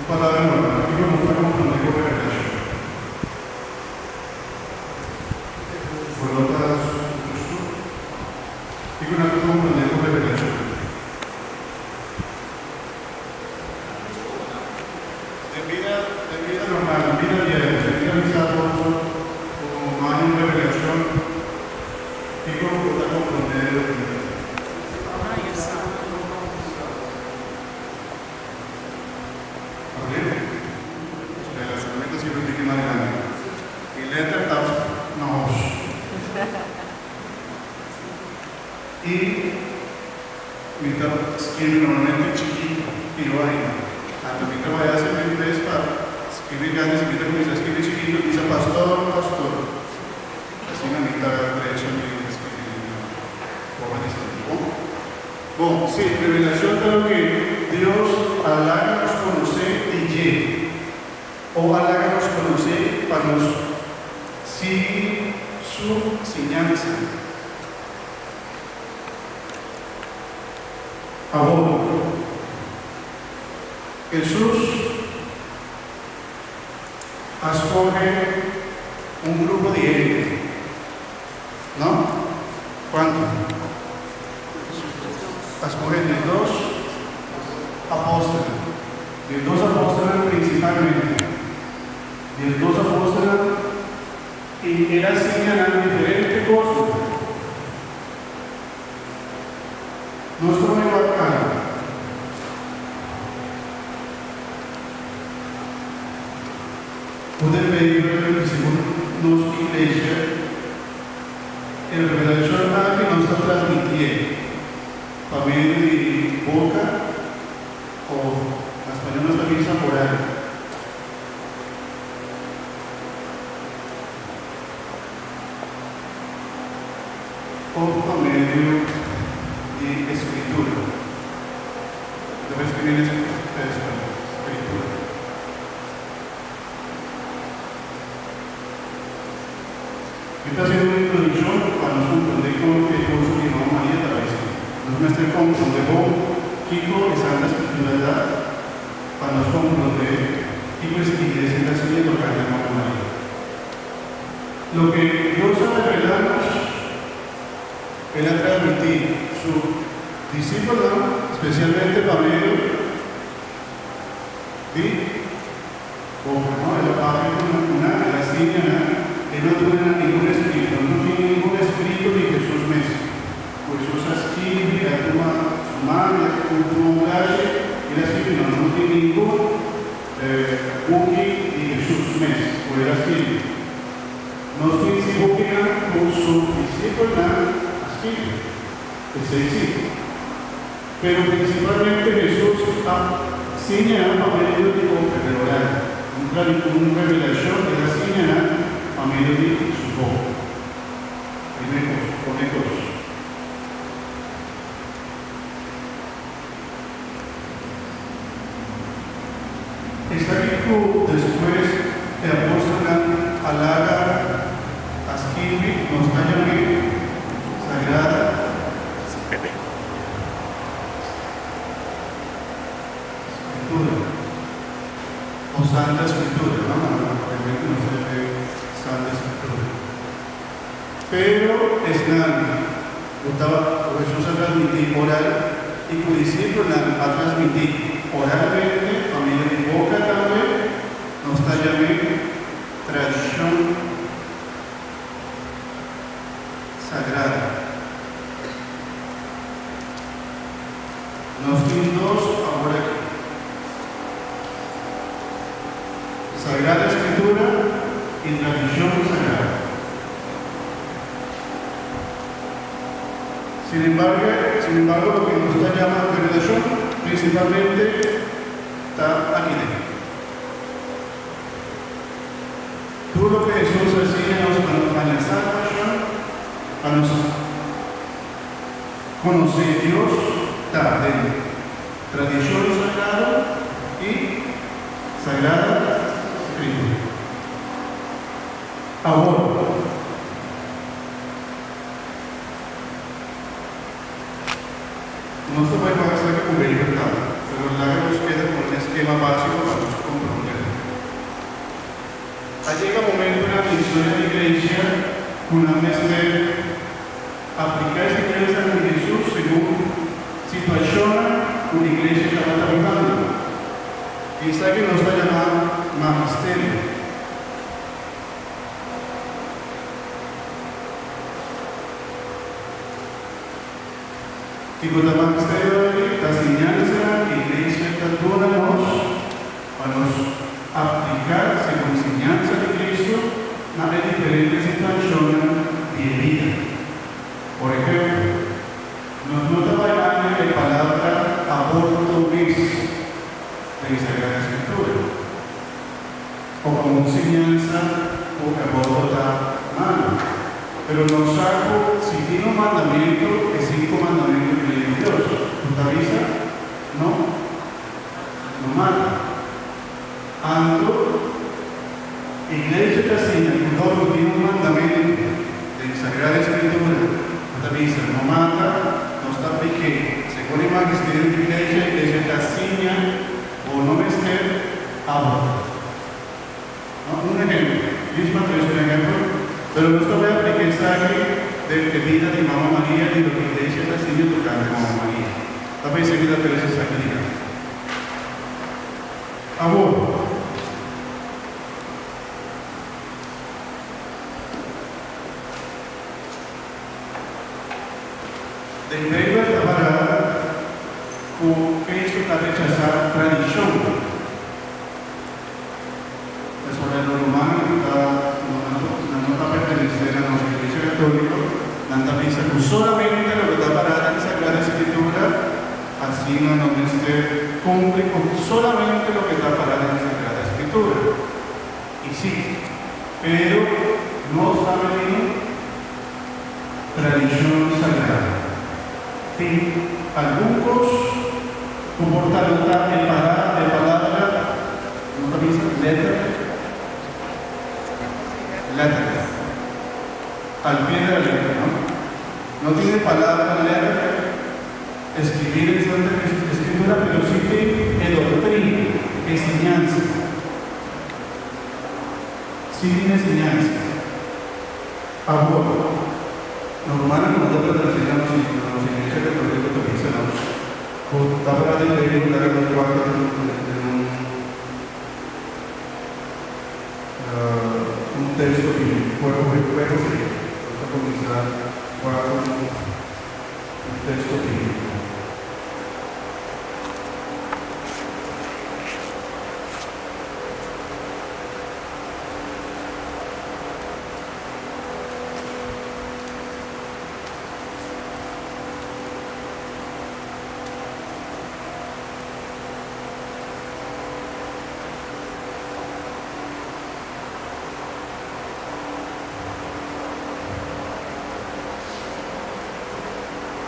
Palabra normal, kiko nos ta komprondé ku revelashon? Bo no ta hustu? Kiko nan ta komprondé ku revelashon? Den bida, den bida normal, den bida diario, si mi ta bisa boso ku no hay un revelashon, kiko bo ta komprondé di loke mi ta bisa? Oké? Spera, mi ta skirbi un tiki mas grandi. E letter ta na hos. I mi ta skirbi normalmente chikí pió ainda. Anto mi ta bai hasi mi bes pa skirbi grandi, si mi ta kuminsá skirbi chikitu, bisa pastor, pastor. Asina mi ta drecha mi skirbi den una forma distinto. Bon? Bon, sí, revelashon ta loke Dios a laga nos konosé di dje, o a laga nos konosé pa nos sigui su siñansa. Awor, Hesus a skohe un grupo di hende, no? Kuantu? A skohe 12 apòstelnan. 12 apòstelnan prinsipalmente. 12 apòstelnan i el a siña nan diferente kosnan. Nos ta bai wak algu. Ku den Beibel i segun nos iglesia, e revelashon aki nos ta transmitié pa medio di boka òf na spañol nos ta bisa oral. Òf pa medio di Escritura. Ta bai scribí na español, Escritura. Mi ta haciendo un introduccion pa nos comprende con e curso di Mama Maria ta bai ser. Nos mester comprende bon kico e Santa Escritura ta pa nos comprende kico es Iglesia ta siña tocante Mama Maria. Loke Dios a revela nos, El a transmití Su disipelnan, spesialmente pa medio di boka, no? El a papia ku nan, ku nan, el a siña nan, e no duna nan ningun eskrito. No tin ningun eskrito di Hesus mes ku Hesus a skirbi, el a tuma su man, el a tuma un blashi, el a skirbi. No, no tin ningun. E buki di Hesus mes ku el a skirbi. Nos tin si bukinan ku su disipelnan a skirbi. Esei si. Pero prinsipalmente Hesus a siña nan pa medio di boka de oral. Un revelashon el a siña nan pa medio di su boka. Primer kos, promé kos. Esaki ku despues e apòstelnan a laga a skirbi nos ta yam'é Sagrada Skritura o Santa Skritura, no? Obviamente nos ta yam'é Santa Skritura. Pero esnan ku ta ku Hesus a transmití oral i ku disipelnan a transmití oralmente pa medio di boka tambe, nos ta yam'é tradishon sagrado. Nos tin dos awor aki, Sagrada Escritura i Tradishon Sagrado. Sinembargo, loke nos ta yama revelashon prinsipalmente ta aki den. Tur loke Hesus a siña nos pa nos haña salbashon, pa nos Konosé Dios ta den tradishon sagrado i Sagrada Skritura. Awor, nos ta bai wak esaki ku Beibel ta, pero laga nos keda ku un eskema básiko pa nos. historia di iglesia ku nan mester apliká e siñansanan di Hesus segun situashonnan ku iglesia tabata bibando. Esaki nos ta yama magisterio. Kiko ta magisterio aki? Ta siñansanan ku iglesia ta duna nos pa nos apliká segun siñansa di Cristo na e diferente situashonnan di e bida. Por ehempel, nos no ta bai haña e palabra aborto mes den Sagrada Escritura, o komo un siñansa ku e aborto ta malu. Pero nos sa ku si tin un mandamentu, e sinku mandamentu di lei di Dios, ku ta bisa, No. No mata. Anto, Iglesia ta siña ku dor ku tin un mandamentu den Sagrada Escritura ku ta bisa no mata, nos ta aplik'é. Segun e magisterio di Iglesia, Iglesia ta siña bo no mester abortá. No, un ehempel. Djis pa trese un ehempel, pero nos ta bai aplik'é esaki den e bida di Mama Maria i loke Iglesia ta siña tokante Mama Maria. Ta bai sigui ta trese esaki dilanti. Awor, den Beibel ta pará ku Cristo ta rechasá tradishon. Pasobra e rumannan ku ta nan no ta pertenesé na nos Iglesia Katóliko, nan ta bisa ku solamente loke ta pará den Sagrada Escritura, asina no mester kumpli ku solamente loke ta pará den Sagrada Escritura. I sí, pero nos tambe tin tradishon sagrado. Tin algun kos ku por ta no ta e pará e palabra, no ta bisa letter, letter, al pie de la letra, no? No tin e palabra letter escribí den Santa Escritura, pero sí tin e doctrina, e siñansa. Sí tin e siñansa. Awor, normal ku no ta pertenesé na nos na nos Iglesia Católico ta bisa nos ku tabata den Beibel laga nos wak den den un un teksto bíbliko, cuerpo cuerpo bíbliko. Nos ta kuminsá wak un un teksto bíbliko.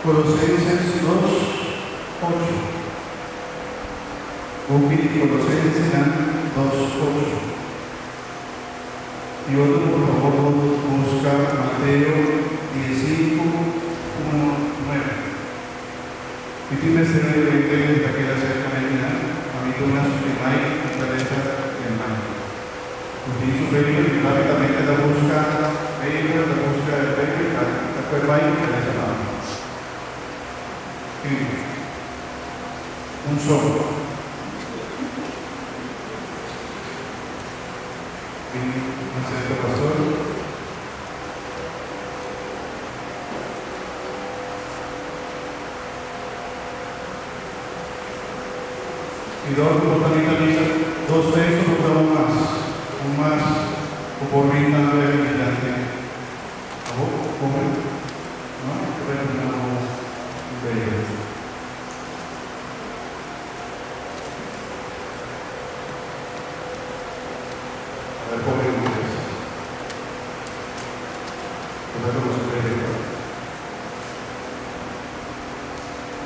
Colosenses dos, ocho. Buki di Colosensenan dos, ocho. Y otro por favor busca Mateo diesinku, uno, nuebe. Mi tin mester di oente ku ta keda serka na mi nan, pa mi duna su e mai ku ta lesa den man. Ku tin su Beibel i rápidamente ta buska Beibel, ta buska e Beibel, ta ta kue bai i ta lesa pa mi. Tin un solo. Bin aserka pastor. I dor ku bo ta bin ta bisa dos bes ku bo ta un mas, un mas ku por bin tambe mediante abo, come, no? Ta bai duna bo un Beibel. A ver por un mes. Bo ta conoce predica.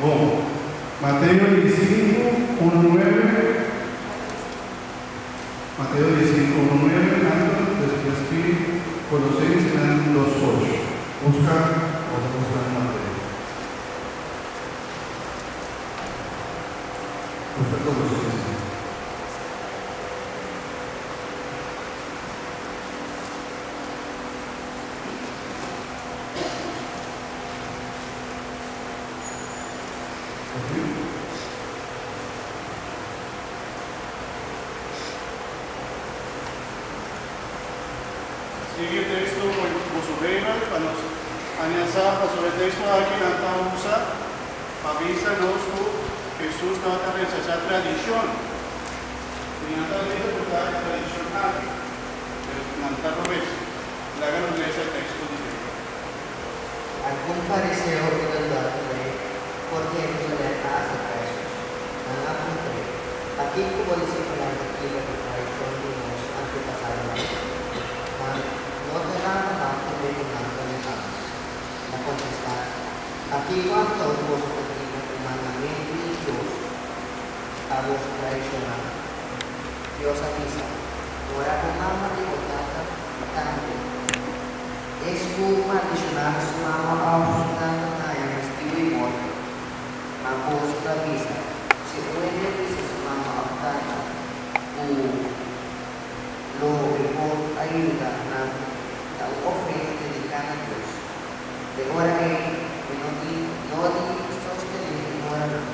Bon, Mateo diesinku, uno nuebe, Mateo diesinku, uno nuebe, anto despues di Colosensenan dos ocho. Busca, bo ta buscando Mateo. Busca Colosensenan. Ok. Sigui e teksto ku boso Beibel pa nos haña sa pasobra e teksto aki nan ta usa pa bisa nos ku Hesus tabata rechasá tradishon. I nan ta interpretá e tradishon aki, pero nan ta robes. Laga nos lesa e teksto di Beibel. Algun fariseo i dòktor di lei for di Herusalèm a aserká Hesus. Nan a puntr'é, Pakiko bo disipelnan ta kibra ku tradishon di nos antepasadonan? Nan no ta laba man promé ku nan kome pan. El a kontestá, Pakiko anto boso ta kibra ku mandamentu di Dios pa boso tradishonnan? Dios a bisa, Ora bo mama i bo tata tambe. Es ku maldishoná su mama òf su tata ta haña kastigu di morto. Ma boso ta bisa, Si un hende bisa su mama òf tata ku lo e por a yuda nan ta un ofrenda dediká na Dios, e ora ei e no tin nodi sostené e moranan.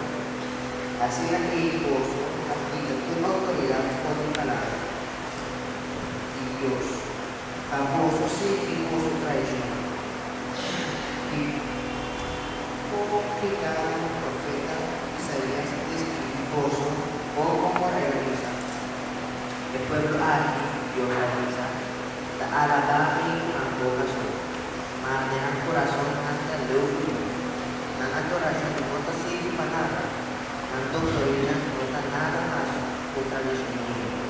Asina ei boso a kita tur outoridat for di palabra di Dios. Pa boso sigui boso traishonnan. Hipókritanan, profeta Isaías a deskribí boso bon komo rei a bisa, E pueblo aki, Dios a bisa, ta alabá mi ku nan boka so, ma den nan kurason nan ta leu di mi. Nan adorashon no ta sirbi pa nada, nan doktorina no ta nada mas ku tradishon di hende.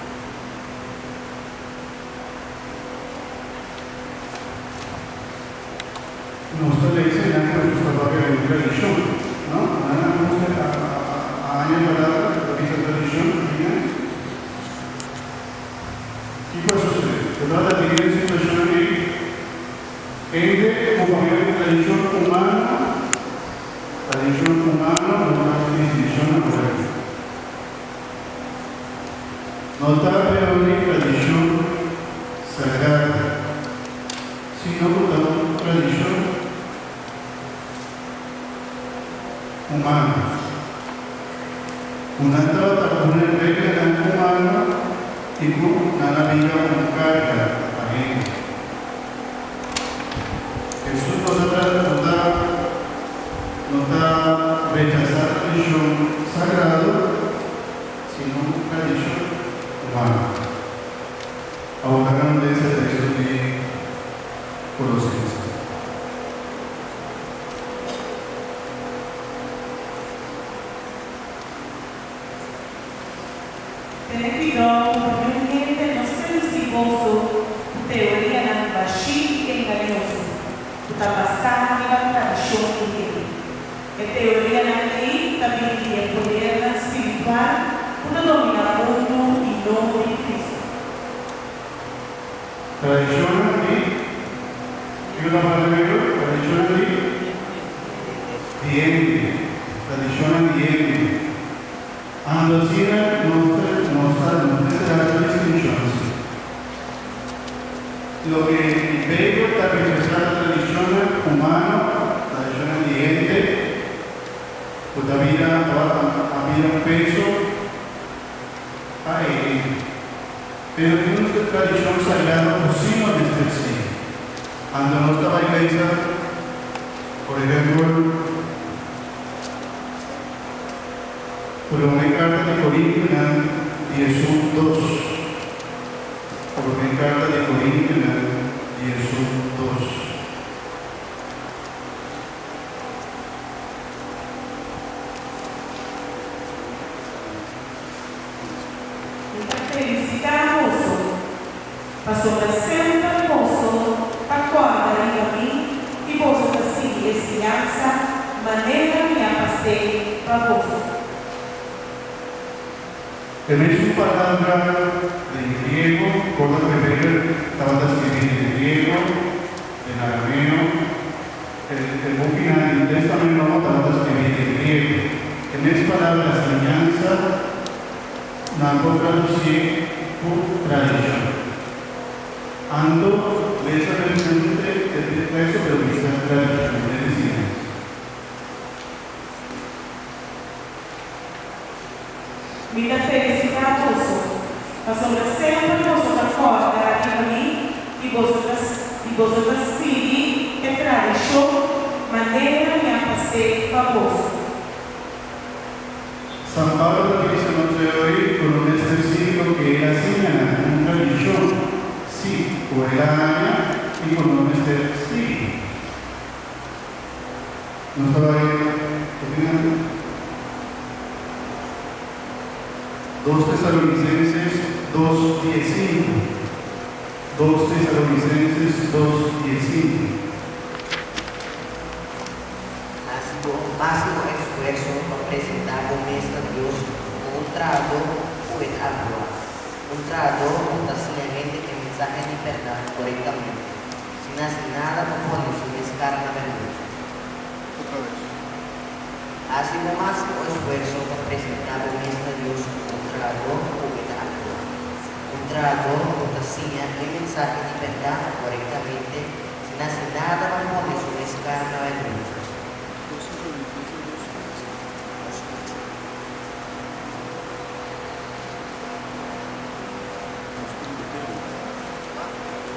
Nos ta lesa i nan ku nos ta papia den tradishon, no? Nan a mustra a haña palabra ku ta bisa tradishon i nan. Kiko a sosodé? Ta trata di e situashon ei, hende ku papia den tradishon humano, tradishon humano no ta distinshon na korekto. No ta reuni tradishon sagrado, sino ku ta un tradishon humano. Ku nan tabata pone reglanan humano i ku nan a bira un karga pa hende. Hesus no ta no ta no ta rechasá tradishon sagrado, sino un tradishon humano. Awor ta nan lesa teksto di Kolosenses. Tene kuidou pa niun hende no sedusí boso ku teorianan bashí i engañoso ku ta basá riba tradishon di hende. E teorianan ei ta bini di e podernan spiritual ku ta dominá mundu i no di Kristu. Tradishonnan di, kiko ta palabra griego? Tradishonnan di di hende. Tradishonnan di hende. Ando asina nos ta nos ta nos mester haci distincion si. Loke di Bijbel ta rechasa ta tradicionnan humano, tradicionnan di hende cu ta bira o a bira un peso pa e hende. Pero tin un tradicion sagrado cu si no mester sigui. Ando nos ta bay lesa, por ehempel, Promé karta di Korintionan 12 Promé karta di Korintionan 12. Mi ta felisitá boso, pasobra semper boso ta kòrda riba mi i boso ta sigui e siñansa manera mi a pas'é pa boso. E mesun palabra den griego, Gordon Reveler tabata skirbi den griego, den arameo, e e bukinan di Testament Nobo tabata skirbi den griego. E mes palabra siñansa nan por tradusié ku tradishon. Anto, lesa mes e teksto pero bisa tradishon en vez di siñansa. Mi ta felisitá boso, pasobra semper boso ta kòrda riba mi i boso ta i boso ta sigui e tradishon manera mi a pas'é pa boso. San Pablo ta bisa nos teorí ku no mester sigui loke el a siña na un tradishon, sí, ku el a haña i ku no mester sigui. Nos ta bai terminando. Dos Tesalonicenses dos diesinku Dos Tesalonicenses dos diesinku. Hasi bo máksimo esfuerso pa presentá bo mes na Dios komo un trahadó ku e ta aprobá, un trahadó ku ta siña hende e mensahe di bèrdat korektamente, sin hasi nada pa pone su mes kara na bèrgwensa. Otra bes. Hasi bo máksimo esfuerso pa presentá bo mes na Dios komo un trahadó ku e ta aprobá, un trahadó ku ta siña e mensahe di bèrdat korektamente, Sin hasi nada pa pone su mes kara na bèrgwensa.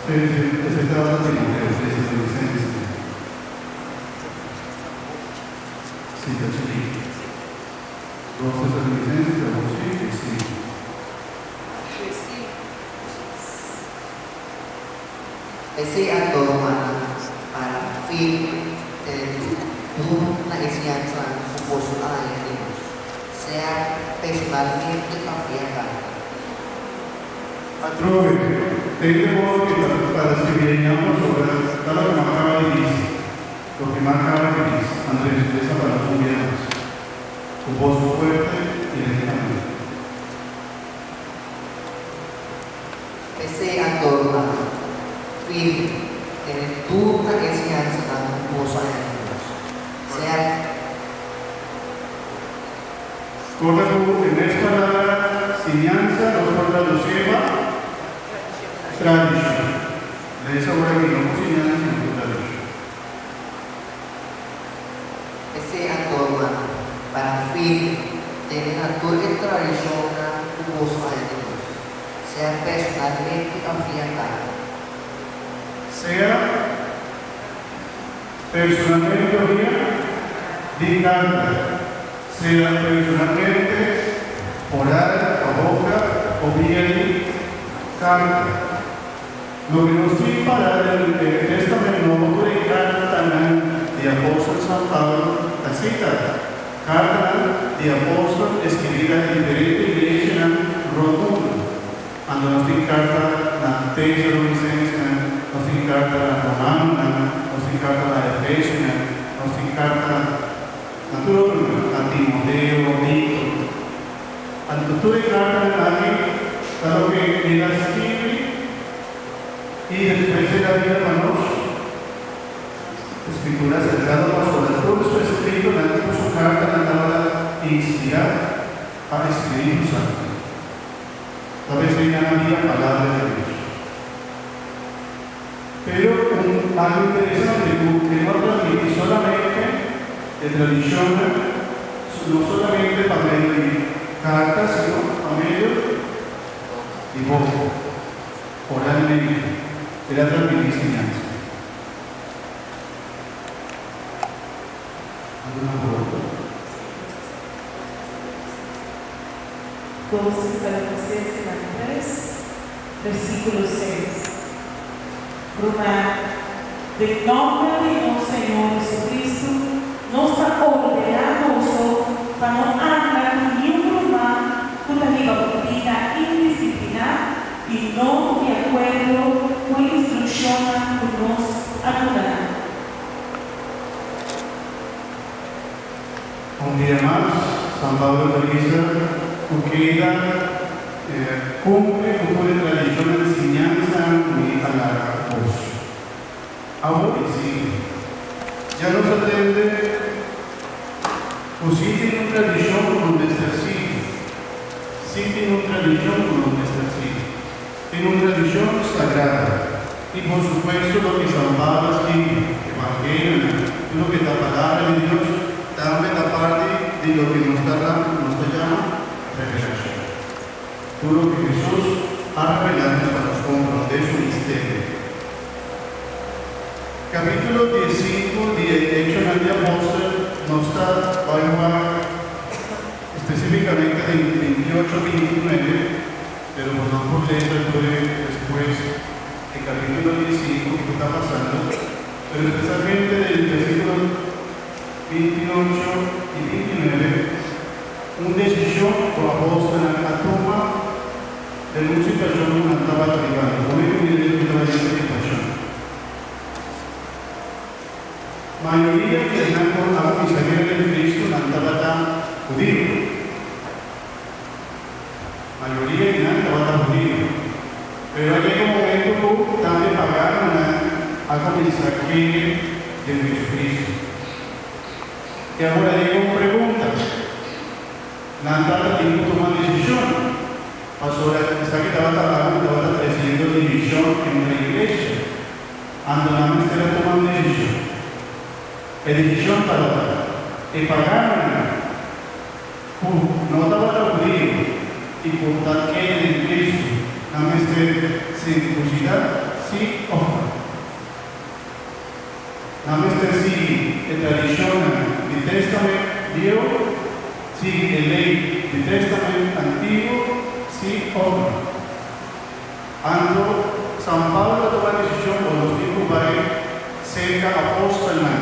Sí, sí, esei tabata Timoteo, Tesalonicense. Sí, ta chikí. Dos Tesalonicense ta bo sí i sí. Esei a torna para firme tene duru na e siñansanan ku boso a haña di nos, sea personalmente òf via karta. Atrobe, tende bo loke ta para skirbi einan pasobra ta loke m'a kaba di bisa, loke m'a kaba di bisa, Andres lesa pa nos un bia mas, ku bos fuerte i lentamente. P'esei a torna firme tene tur na e siñansanan ku boso a haña di nos, sea. Corda cu e mes palabra siñansa nos por traducié pa tradicion. Lesa ora aki no cu siñansa sino cu tradicion. P'esei a torna para firme tene na tur e tradicionnan ku boso a haña di nos. Sea personalmente òf via karta. Sea personalmente òf via di karta. Sea personalmente, oral, pa boka o via di karta. Loke nos tin para den e Testament Nobo tur e kartanan di apòstel San Pablo ta sita. Kartanan di apòstel eskibí na diferente iglesianan rònt mundu. Anto nos tin karta na Tesalonisensenan, nos tin karta na Romanonan, nos tin karta na Efesionan, nos tin karta na tur otronan, na Timoteo, Tito. Anto tur e kartanan aki ta loke el a skirbi i despues el a bira pa nos. Escritura Sagrado pasobra tur su escritonan ku su cartanan tabata inspirá pa Espíritu Santo. Ta p'esei nan a bira Palabra di Dios. Pero un algu interesante ku e no a transmití solamente e tradishonnan, no solamente pa medio di carta sino pa medio di boca, oralmente, el a transmití siñansa. Alguna pregunta? Dos Tesalonicensenan tres, versíkulo seis. Ruman, den nòmber di nos Señor Jesucristo, nos ta ordená boso pa no anda ku niun ruman ku ta hiba un bida indisipliná i no di akuerdo ku e instrukshonnan ku nos a duna nan. Un dia mas, San Pablo ta bisa ku keda kumpli ku tur e tradishonnan siñansanan ku mi a laga boso. Awor i sigui, ya nos a tende ku si tin un tradishon ku no mester sigui, si tin un tradishon ku no mester sigui, tin un tradishon sagrado. I por supuesto loke San Pablo a skirbi, Evangelionan, tur loke ta Palabra di Dios, tambe ta parti di loke nos ta nos ta yama revelashon. Tur loke Hesus a revelá nos pa nos komprondé su misterio. Kapítulo diesinku di e Echonan di Apòstel nos ta bai wak spesífikamente den bintiocho, bintinuebe, pero bo no por lesa tur e despues e kapítulo diesinku kiko ta pasando, pero spesialmente den versíkulo 28 i 29, un desishon ku apòstelnan a tuma den un situashon ku nan tabata ribando. Promé ku mira esaki tabata den situashon. Mayoria di esnan ku a kuminsá kere den Kristu nan tabata hudiu. Mayoria di nan tabata hudiu. Pero a yega un momento ku tambe paganonan a kuminsá kere den Jesucristo. I awor a yega un pregunta. Nan tabata tin ku tuma desishon, pasobra esaki tabata algu ku tabata tresiendo divishon entre iglesia. Anto nan mester a tuma un desishon. E desishon tabata, e paganonan ku no tabata hudiu i ku ta kere den Kristu, nan mester sirkunsidá, sí òf no? Nan mester sigui e tradishonnan di Testament Bieu, sigui e lei di Testament Antiguo, sí òf no? Anto, San Pablo a tuma desishon ku nos tin ku bai serka apòstelnan,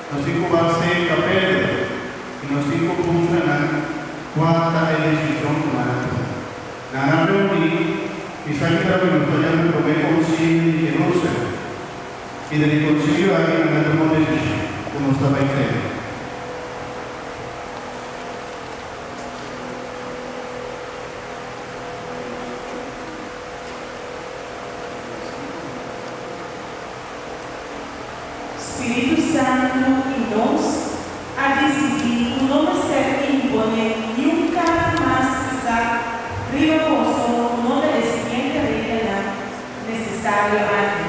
nos tin ku bai serka Pedro i nos tin ku puntra nan kua ta e desishon ku nan a tuma. Nan a reuní i sa ki ta nos ta yama e promé konsilio di Jerusalem. I den e konsilio aki nan a tuma un desishon ku nos ta bai tene. Spiritu Santu i nos a disidí ku no mester imponé niun karga mas pisá riba boso ku no ta e siguiente reglanan nesesario aki,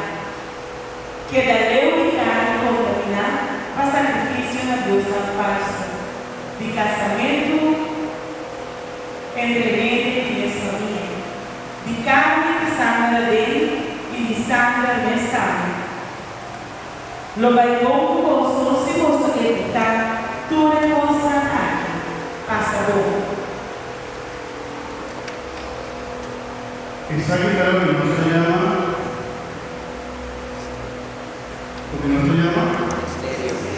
Keda leu di karni kontaminá pa sakrifisio na diosnan falsu, di kasamentu entre hende di mes famia, di karni ku sanger aden i di sanger mes tambe. Lo bai bon ku boso si boso evitá tur e kosnan aki. Pasa bon. Esaki ta loke nos ta yama, loke nos ta yama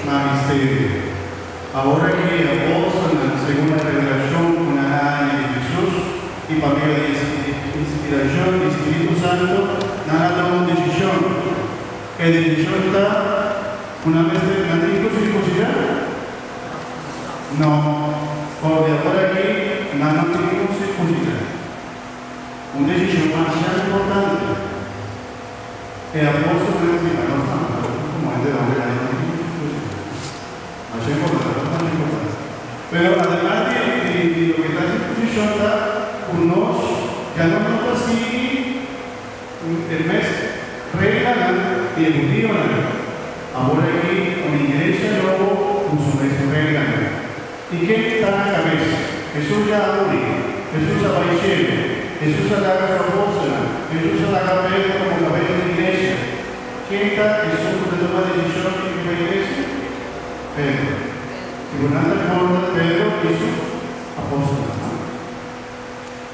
magisterio. Awor aki e apòstelnan, segun e revelashon ku nan a haña di Hesus i pa medio di inspirashon di spiritu santu, nan a tuma un desishon. E desishon ta ku nan mester nan tin ku sirkunsidá? No, for di awor aki nan no tin ku sirkunsidá. Un desishon masha importante. E apòstelnan di anos tambe komo hende homber a no tin ku sirkunsidá. Masha importante, no masha importante. Pero ademas di loke ta sirkunsishon ta ku nos ya no ta sigui E mes reglanan di e hudionan. Awor aki un iglesia nobo ku su mes reglanan. I ken ta na kabes? Hesus ya a muri. Hesus a bai shelu. Hesus a laga su apòstelnan. Hesus a laga Pedro komo kabes di iglesia. Ken ta esun ku ta tuma desishon riba iglesia? Pedro. Si bo nan ta kòrda Pedro i su apòstelnan, no?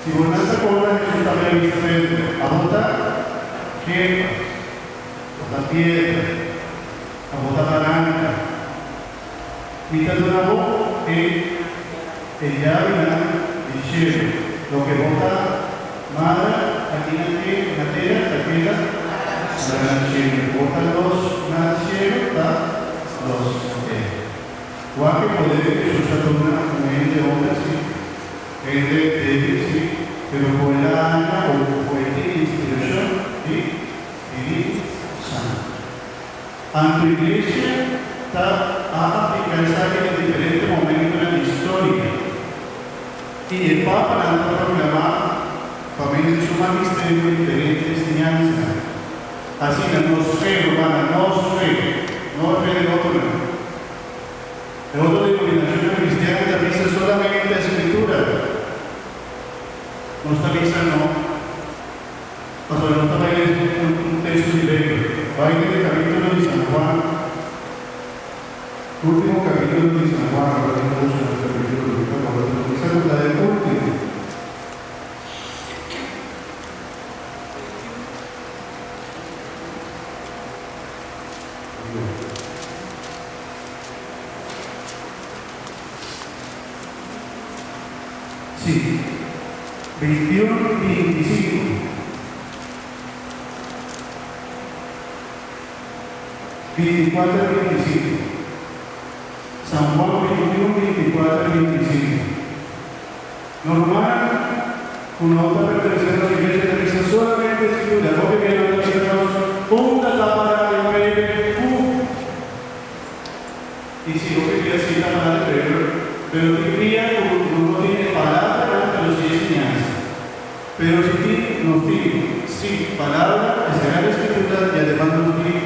Si bo nan ta corda Hesus tambe a bisa Pedro, Abo ta Kefas, bo ta piedra, abo ta baranca. Mi ta duna bo e e yabinan di shelu. Loke bo ta mara aki na na tera ta keda mara na shelu. Bo ta los na shelu ta los na tera. Wak e poder ku Hesus a duna un hende homber si. Hende débil sí, pero ku el a haña o ku e tin inspirashon di Spiritu Santu. Anto Iglesia ta a apliká esaki na diferente momentunan di historia, i e papanan ta proklamá pa medio di su magisterio diferente enseñansanan. Asina nos fe, rumannan, nos fe, no e fe di otronan. E otro denominashonnan kristian ta bisa solamente Skritura. Nos ta. capítulo di San Juan, awor tin mucho na capítulo di San Juan, pero nos a conta e último. Sí, 21, 25. 24 y 25. San Juan 21, 24 y 25. Normal, uno ta pertenesé na iglesia ta bisa solamente escritura. Hopi bia nan ta bisa nos unda ta pará den Beibel ku i si hopi bia si ta pará den Beibel, pero tin dia ku nos no tin e palabranan pero si e siñansa. Pero si tin nos tin si palabra e Sagrada Escritura i ademas nos tin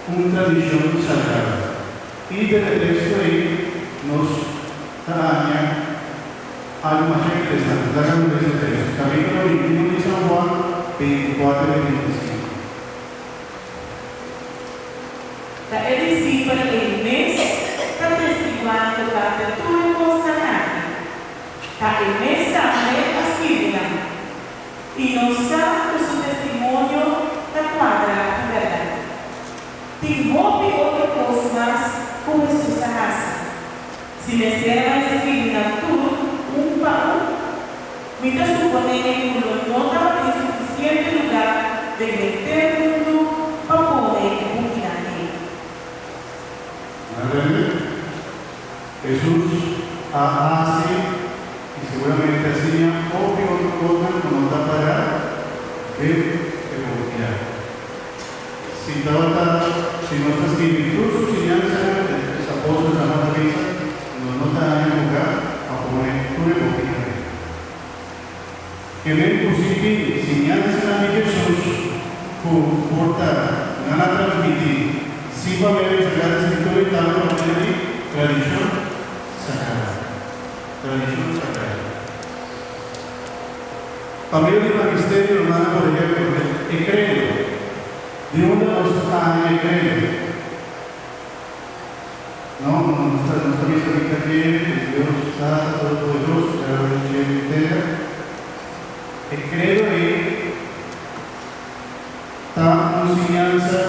un tradishon sagrado. I den e teksto ei nos ta haña algu masha interesante. Laga nos lesa e teksto, kapítulo 21 di San Juan, 24 i 25. Ta e disipel ei mes ta testiguá tokante tur e kosnan aki. Ta e mes tambe a skirbi nan. I nos sa ku su testimonio ta kuadra ku bèrdat. Tin hopi otro kos mas ku Hesus a hasi. Si mester a bai skirbi nan tur un pa un, mi ta suponé ku lo no tabatin sufisiente lugá den henter mundu pa pone e bukinan ei. Na realidad, Hesus a hasi i seguramente a siña hopi otro kosnan ku no ta pará den e bukinan. Si tabata, si nos ta skirbi tur su siñansanan, es apóstol San Juan ta bisa, nos no ta haña lugá pa pone tur e bokinan ei. Kende ku si tin siñansanan di Hesus ku por ta nan a transmití si pa medio di Sagrada Escritura i tambe pa medio di tradishon sagrado. Tradishon sagrado. Pa medio di magisterio romano, por ehempel, e credo. Di unda nos ta haña e credo? No, nos ta bisa mi ta kere den Dios Tata Todopoderoso, Creador di cielo i tera. E credo ei ta un siñansa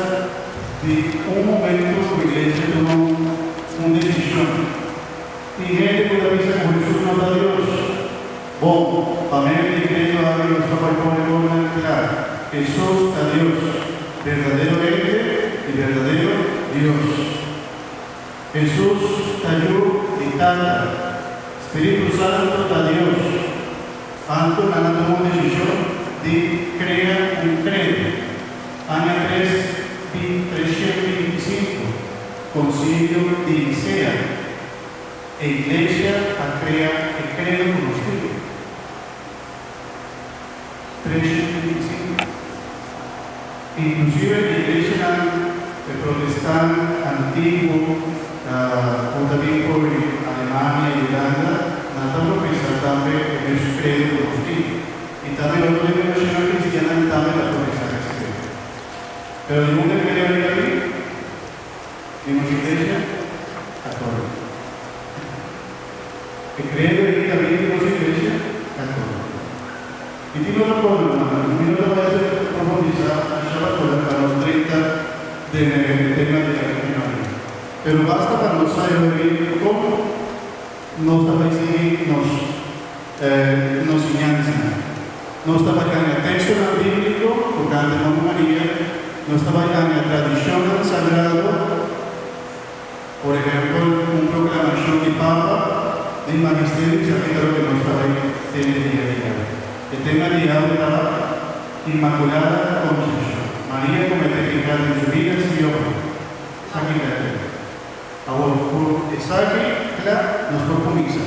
di un momento ku iglesia tuma un desishon. Tin hende ku ta bisa ku Hesus no ta Dios. Bon, pa medio di credo aki nos ta bai pone orden kla, Hesus ta Dios, berdadero hende i berdadero Dios. Hesus ta Yu di Tata, Spiritu Santu ta Dios. Anto nan a tuma un desishon di krea un credo. Aña tres di 325, Konsilio di Nisea. E iglesia a krea e kredo ku nos tin. 325. Inklusive e iglesianan e protestant antiguo ku ta bin for di Alemania i Hulanda, nan ta profesá tambe e mesun kredo ku nos tin. I tambe otro denominashonnan kristiannan tambe ta profesá es kredo. Pero di unda e kredo ei ta bin? Di nos Iglesia Católico. E credo ei ta bin di nos Iglesia Católico. I tin otro cosa, hermano, mi no ta bai hacer profundisa masha pasobra pa nos drenta den e tema di aki mañana. Pero basta pa nos sa e hopi con nos ta bai sigui nos nos siñansanan. Nos ta bai haña tekstonan bíbliko tokante Mama Maria, nos ta bai haña tradishonnan sagrado, por ehèmpel un proklamashon di Papa di Magisterio, esaki ta loke nos ta bai tene dia di awe. E tema di awe ta Inmakulada Konsepshon. Maria kometé piká den su bida, sí òf no? Esaki ta e tema. Awor, ku esaki kla, nos por kuminsá.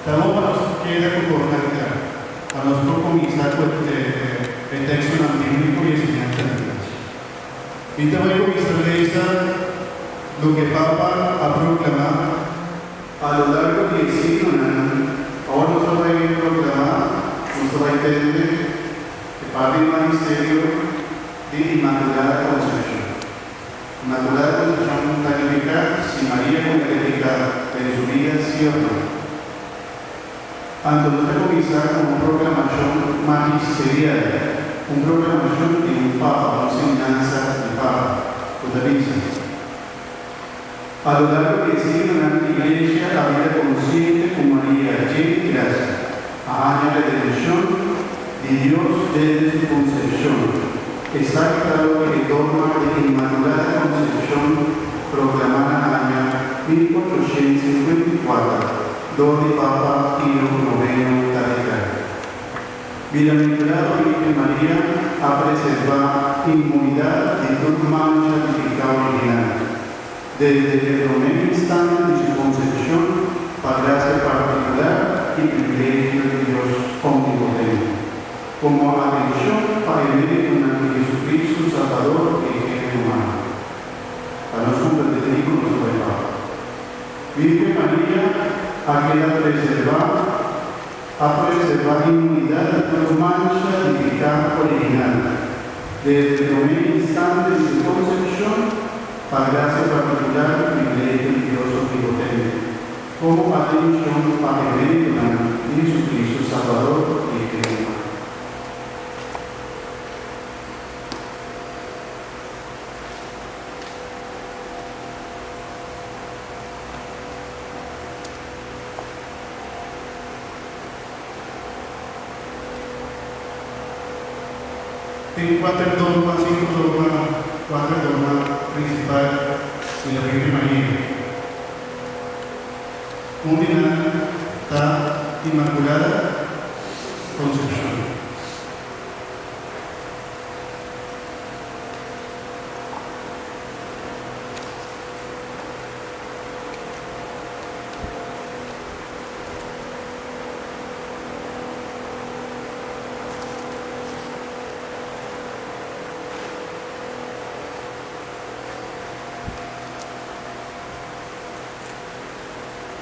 Ta bon pa nos keda ku kosnan kla, pa nos por kuminsá ku e tekstonan bíbliko i e siñansa di Dios. Mi ta bai kuminsá lesa loke Papa a proklamá a lo largo di e siglonan. Awor nos ta bai proklamá, nos ta bai tende e parti di magisterio di Inmakulada Konsepshon. Inmakulada Konsepshon ta riba. verifiká si Maria kometé piká den su bida, sí òf nò. Anto nos ta kuminsá ku un proklamashon magisterial, un proklamashon di un papa, un siñansa di papa, ku ta bisa, A lo largo di e siglonan, Iglesia a bira konsiente ku Maria dje di grasia a haña redenshon di Dios desde su konsepshon. Esaki ta loke e dogma di Inmakulada Konsepshon proklamá na aña 1854 dor di Papa Pio Noveno ta deklará. Bienaventurado Virgen Maria a preservá inmunidat di tur mancha di piká original, desde e promé instante di su konsepshon pa grasia partikular i privilegio di Dios Omnipotente, komo atenshon pa e méritonan di Jesucristo Salbador di e género humano. Pa nos komprendé kiko nos ta bai papia. Virgen Maria a keda preservá. A preservá inmunidat di tur mancha di piká original, desde promé instante di su konsepshon, pa grasia partikular i privilegio di Dios Omnipotente, komo atenshon pa e méritonan di Jesucristo Salbador di e hende humano. Tin kuater dogma, sinku dogma, kuater dogma prinsipal di la Virgen Maria. Un di nan ta Inmakulada Konsepshon.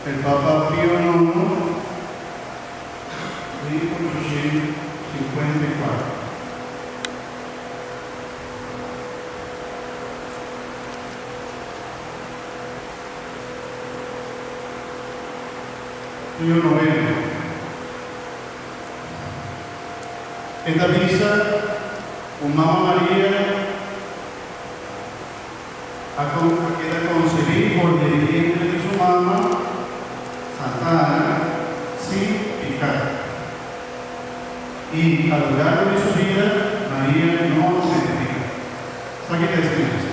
El Papa Pio Nono, 1854. Pio Noveno. E ta bisa ku Mama Maria a keda konsebí for di e vientre di su mama, Santa Ana, sin piká. I a lo largo di su bida, Maria no a komete piká. Sa ki ta e siñansa?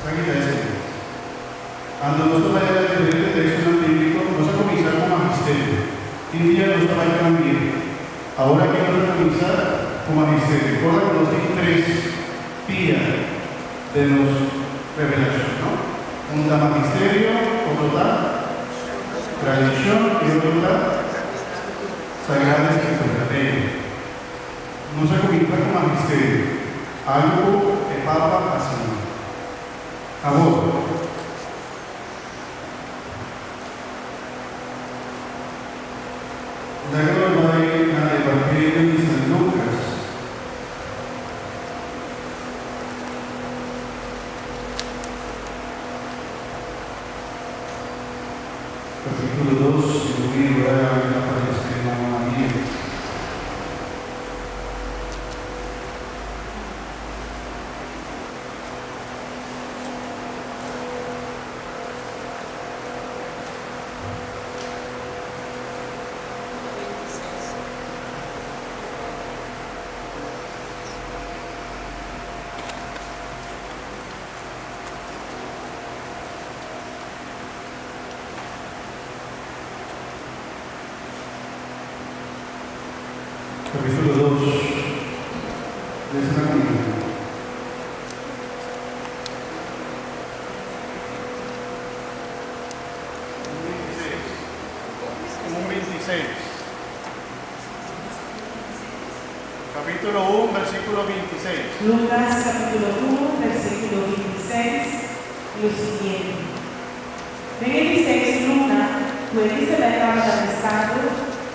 Sa ki ta e siñansa? Anto nos ta bai na diferente tekstonan bíbliko, nos a kuminsá ku magisterio. Tin dia nos ta bai kambia. Awor aki nos a kuminsá ku magisterio. Ora ku nos tin tres pia den nos revelashon, no? Un ta magisterio, otro ta tradishon i otro ta Sagrada Escritura, Beibel. Nos a kuminsá ku magisterio, algu ku e Papa a siña. Awor, laga nos bai na Evangelio di San Lucas. Capítulo dos, i un ora a aparece Mama Maria. Capítulo dos, lesa na comigo. Un 26. Capítulo 1, versículo 26. Lucas capítulo 1, versículo 26, lo siguiente. Den e di seis luna, ku Elisabet tabata na estado,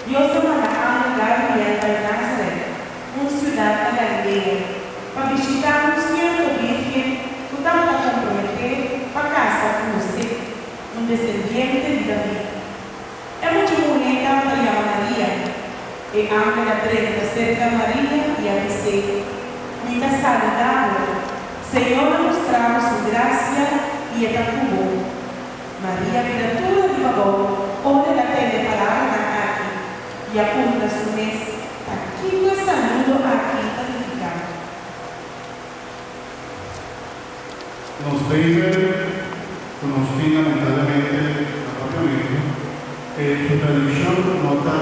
Dios a manda angel Gabriel bai Nazaret, un siudat na Galilea, pa bishitá un sierto bírgen ku tabata komprometé pa. un desendiente di David. E mucha muhé tabata yama Maria. E angel a drenta serka Maria i a bis'é, Mi ta saludá bo. Señor a mustra bo su grasia i e ta ku bo. Maria bira tur ariba abou ora el a tende e palabranan aki i a puntra su mes ta kiko e saludo aki ta nifiká. Nos Beibel ku nos tin lamentablemente na papiamentu, e su traduccion no ta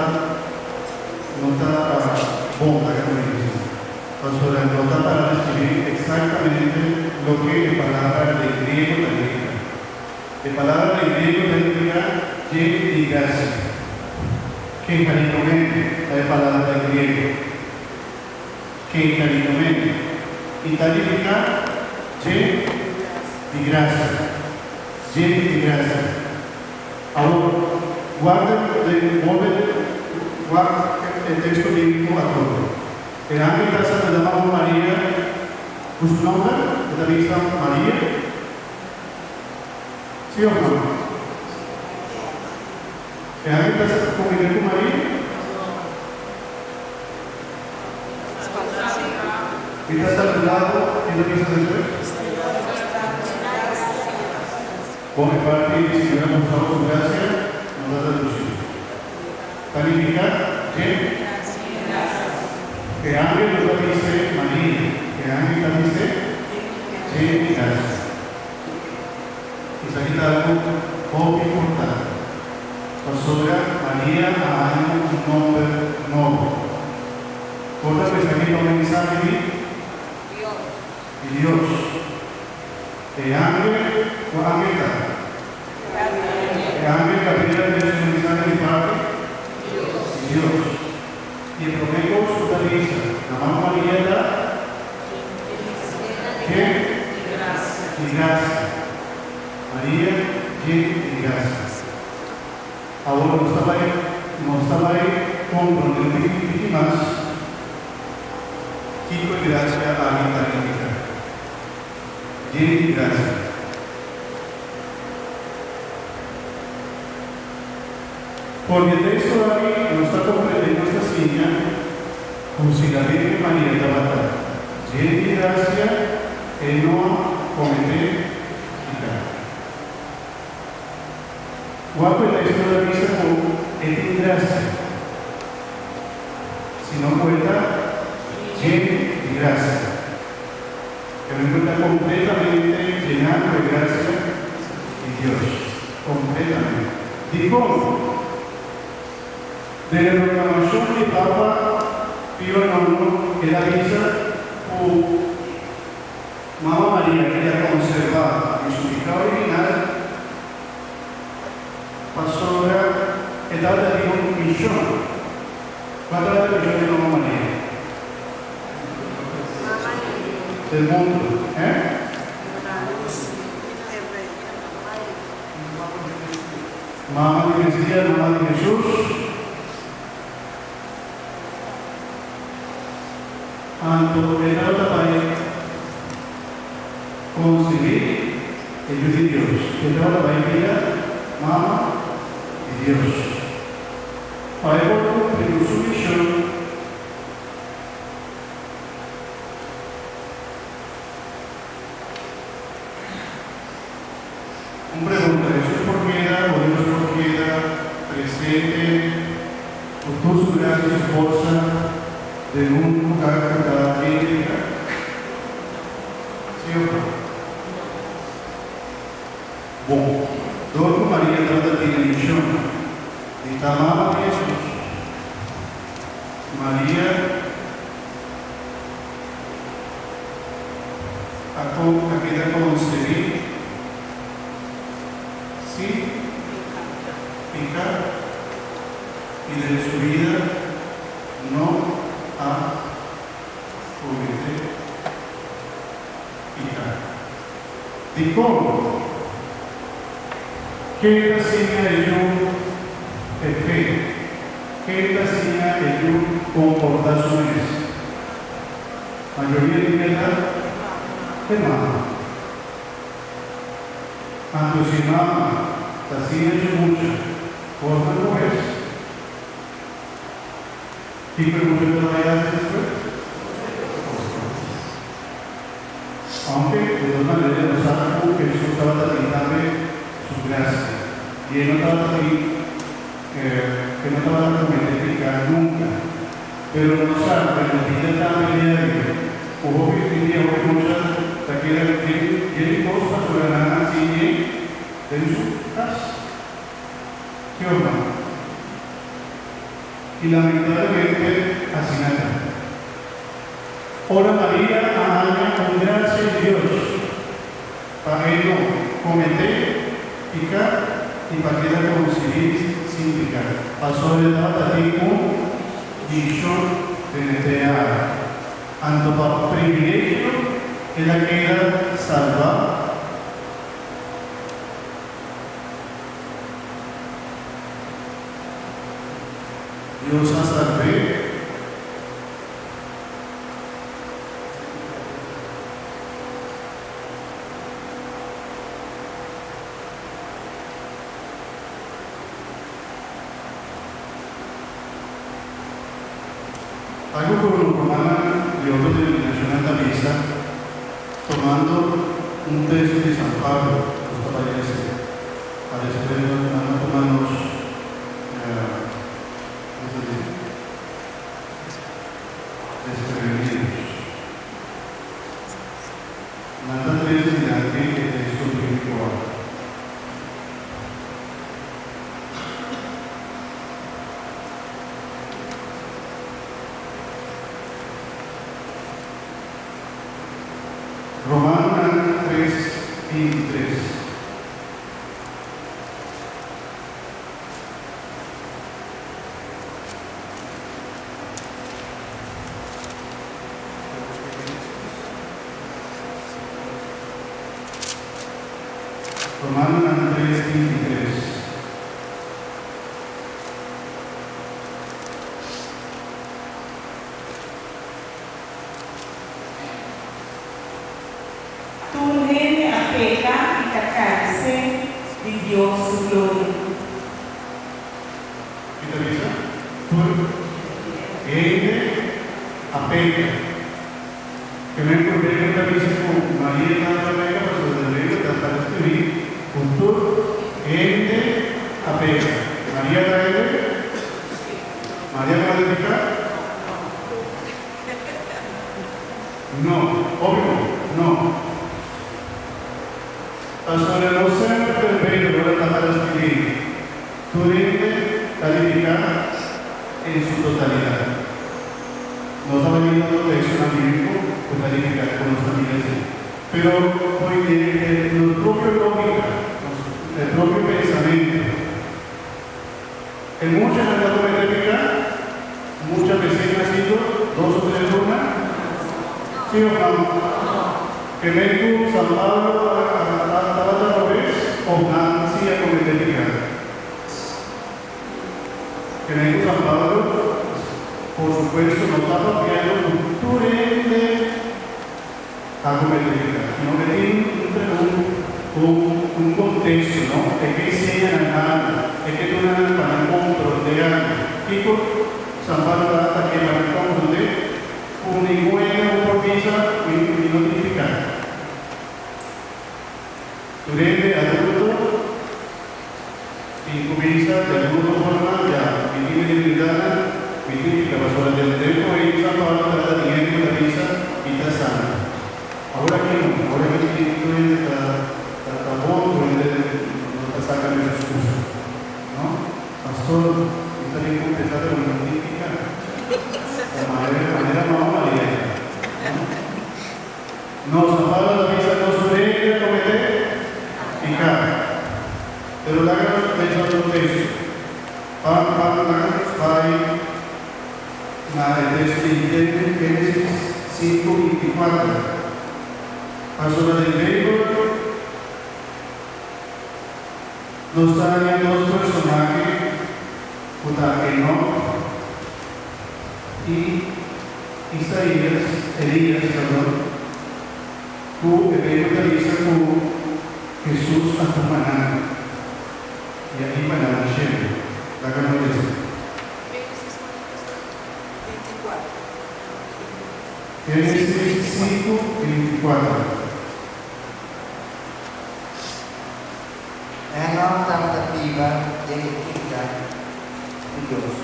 no ta bon laga mi bisa, pasobra no ta para describi exactamente loke e palabra den griego ta nifica. E palabra den griego ta nifica jen di gracia. Kecharitomene ta e palabra den griego. Kecharitomene. I ta nifica jen di gracia. Jen di gracia. Awor, guarda den bolbe wak e texto bíblico atrobe. E angel ta saluda Mama Maria cu su nomber, e ta bisa, Maria. Sí of no? E angel ta combina cu Maria? Mi ta saluda bo, e ta bisa despues? Bon, e parti di Señor a mustra bo su gracia no ta traduci. Ta nifica dje? E angel no ta bise Maria, e angel ta bise dje di gracia. Esaki ta algo hopi importante, pasobra Maria a haña un nomber nobo. Por ta ku esaki ta un mensahe di Dios. E angel, kua angel ta? E angel Gabriel a trese un mensahe di parti di Dios. I e promé kos ku ta bisa na mama Maria ta, Jen di grasia. Maria jen di grasia. Awor nos ta bai nos ta bai komprondé un tiki tiki mas kiko e grasia aki ta nifiká. Jen di grasia. For di e teksto aki nos ta komprendé nos ta siña ku si la Virgen Maria tabata jen di grasia e no a kometé piká. Wak ku e teksto ta bisa ku e tin grasia, sino ku e ta jen di grasia. E no ku ta kompletamente jená ku e grasia di Dios. Kompletamente. Dikon? Den e proklamashon di Papa Pio Nono el a bisa ku Mama Maria keda konservá den su piká original pasobra e tabata tin un mishon. Kua tabata e mishon di Mama Maria? Del mundo, eh? Mama di Mesías, mama di Hesus. Anto e tabata bai konsebí e Yu di Dios. E tabata bai bira mama di Dios. Pa e por kumpli ku su mishon, Un pregunta, Hesus por keda o Dios por keda presente ku tur su grasia i su forsa den un lugar ku ta yen di piká? Sí òf no? Bon, dor ku Maria tabata tin e mishon di ta mama di Hesus, Maria a a keda konsebí sin piká i den su bida no a kometé piká. Dikon? Ken ta siña e yu e fe? Ken ta siña e yu komportá su mes? Mayoria di meta e mama. Anto si e mama ta. Ta siña su mucha kosnan robes. Kiko e mucha ta bai hasi despues? Kos robes. Aunke de dos manera nos sa ku Hesus tabata tin tambe su grasia i e no tabata tin e no tabata komete piká nunka. Pero nos sa ku e no bida tambe diario ku hopi tin dia hopi mucha ta keda den dje di kos pasobra nan a siñ'é den su kas. Sí of no? I lamentablemente asina ta. Ora Maria a haña un gracia di Dios pa e no cometé pica i pa keda concibí sin pica, pasobra e tabata tin un vision den e tera, anto pa privilegio el a keda salbá. Dios a salb'é. Algu ku rumannan di otro denominashonnan ta bisa, tomando un teksto di San Pablo, nos ta bai lesa pa despues nan a tuma nos Desprevenidos. Nan ta trese dilanti e teksto bíbliko aki. Romanonan 3, 23. Romanonan 3, 23. Tur hende a peka i ta karesé di Dios su gloria. Ki ta bisa? Tur hende a peka. Ke men por Beibel ta bisa ku Maria tambe a peka pasobra den Beibel ta ta skribí ku tur hende a peka. Maria ta hende? Maria tabata pika? No, obvio no. Pasobra no semper den Beibel ora ta para skribí tur hende ta nifiká en su totalidat. No ta bini otro tekstonan bíbliko ku ta nifiká ku nos ta mira esei. Pero fo'i nos propio lógika, nos propio pensamentu, E muchanan ta comete pica? Mucha recién nacido, 2 o 3 luna? Si of no? Ke men cu San Pablo tabata robes of nan si a comete pica? Ke men cu San Pablo, por supuesto, no ta papiando cu tur hende a comete pica, sino e tin un un contexto, no? E ke enseña nan algo, e ke duna nan pa nan comprende algo. Kico San Pablo ta ta ke pa nan comprende? Cu ningun hende no por bisa mi mi no tin pica. Tur hende adulto tin cu bisa di algun otro forma, ya mi tin mi debilidadnan, mi tin pica, pasobra den tempo ei San Pablo tabata tin hende cu ta bisa mi ta santo. Awor aki no, awor aki tin tur hende ta ta bon, tur hende no ta saca mes excusa, no? Pastor, mi ta bin confesa pero mi no tin pica. Ta manera manera mama Maria ta, no? No, San Pablo ta bisa nos tur hende a comete pica. Pero laga nos pensa otro texto. Pa pa laga nos bai na e texto di Genesis 5, 24. Pasobra den Beibel nos ta haña dos personahe ku ta Enoc i Isaías, Elías, perdon, ku e Beibel ta bisa ku Hesus a tuma nan. i a hiba nan na shelu. Laga nos lesa. Génesis 5, 24. Enok tabata biba den e kinta ku Dios,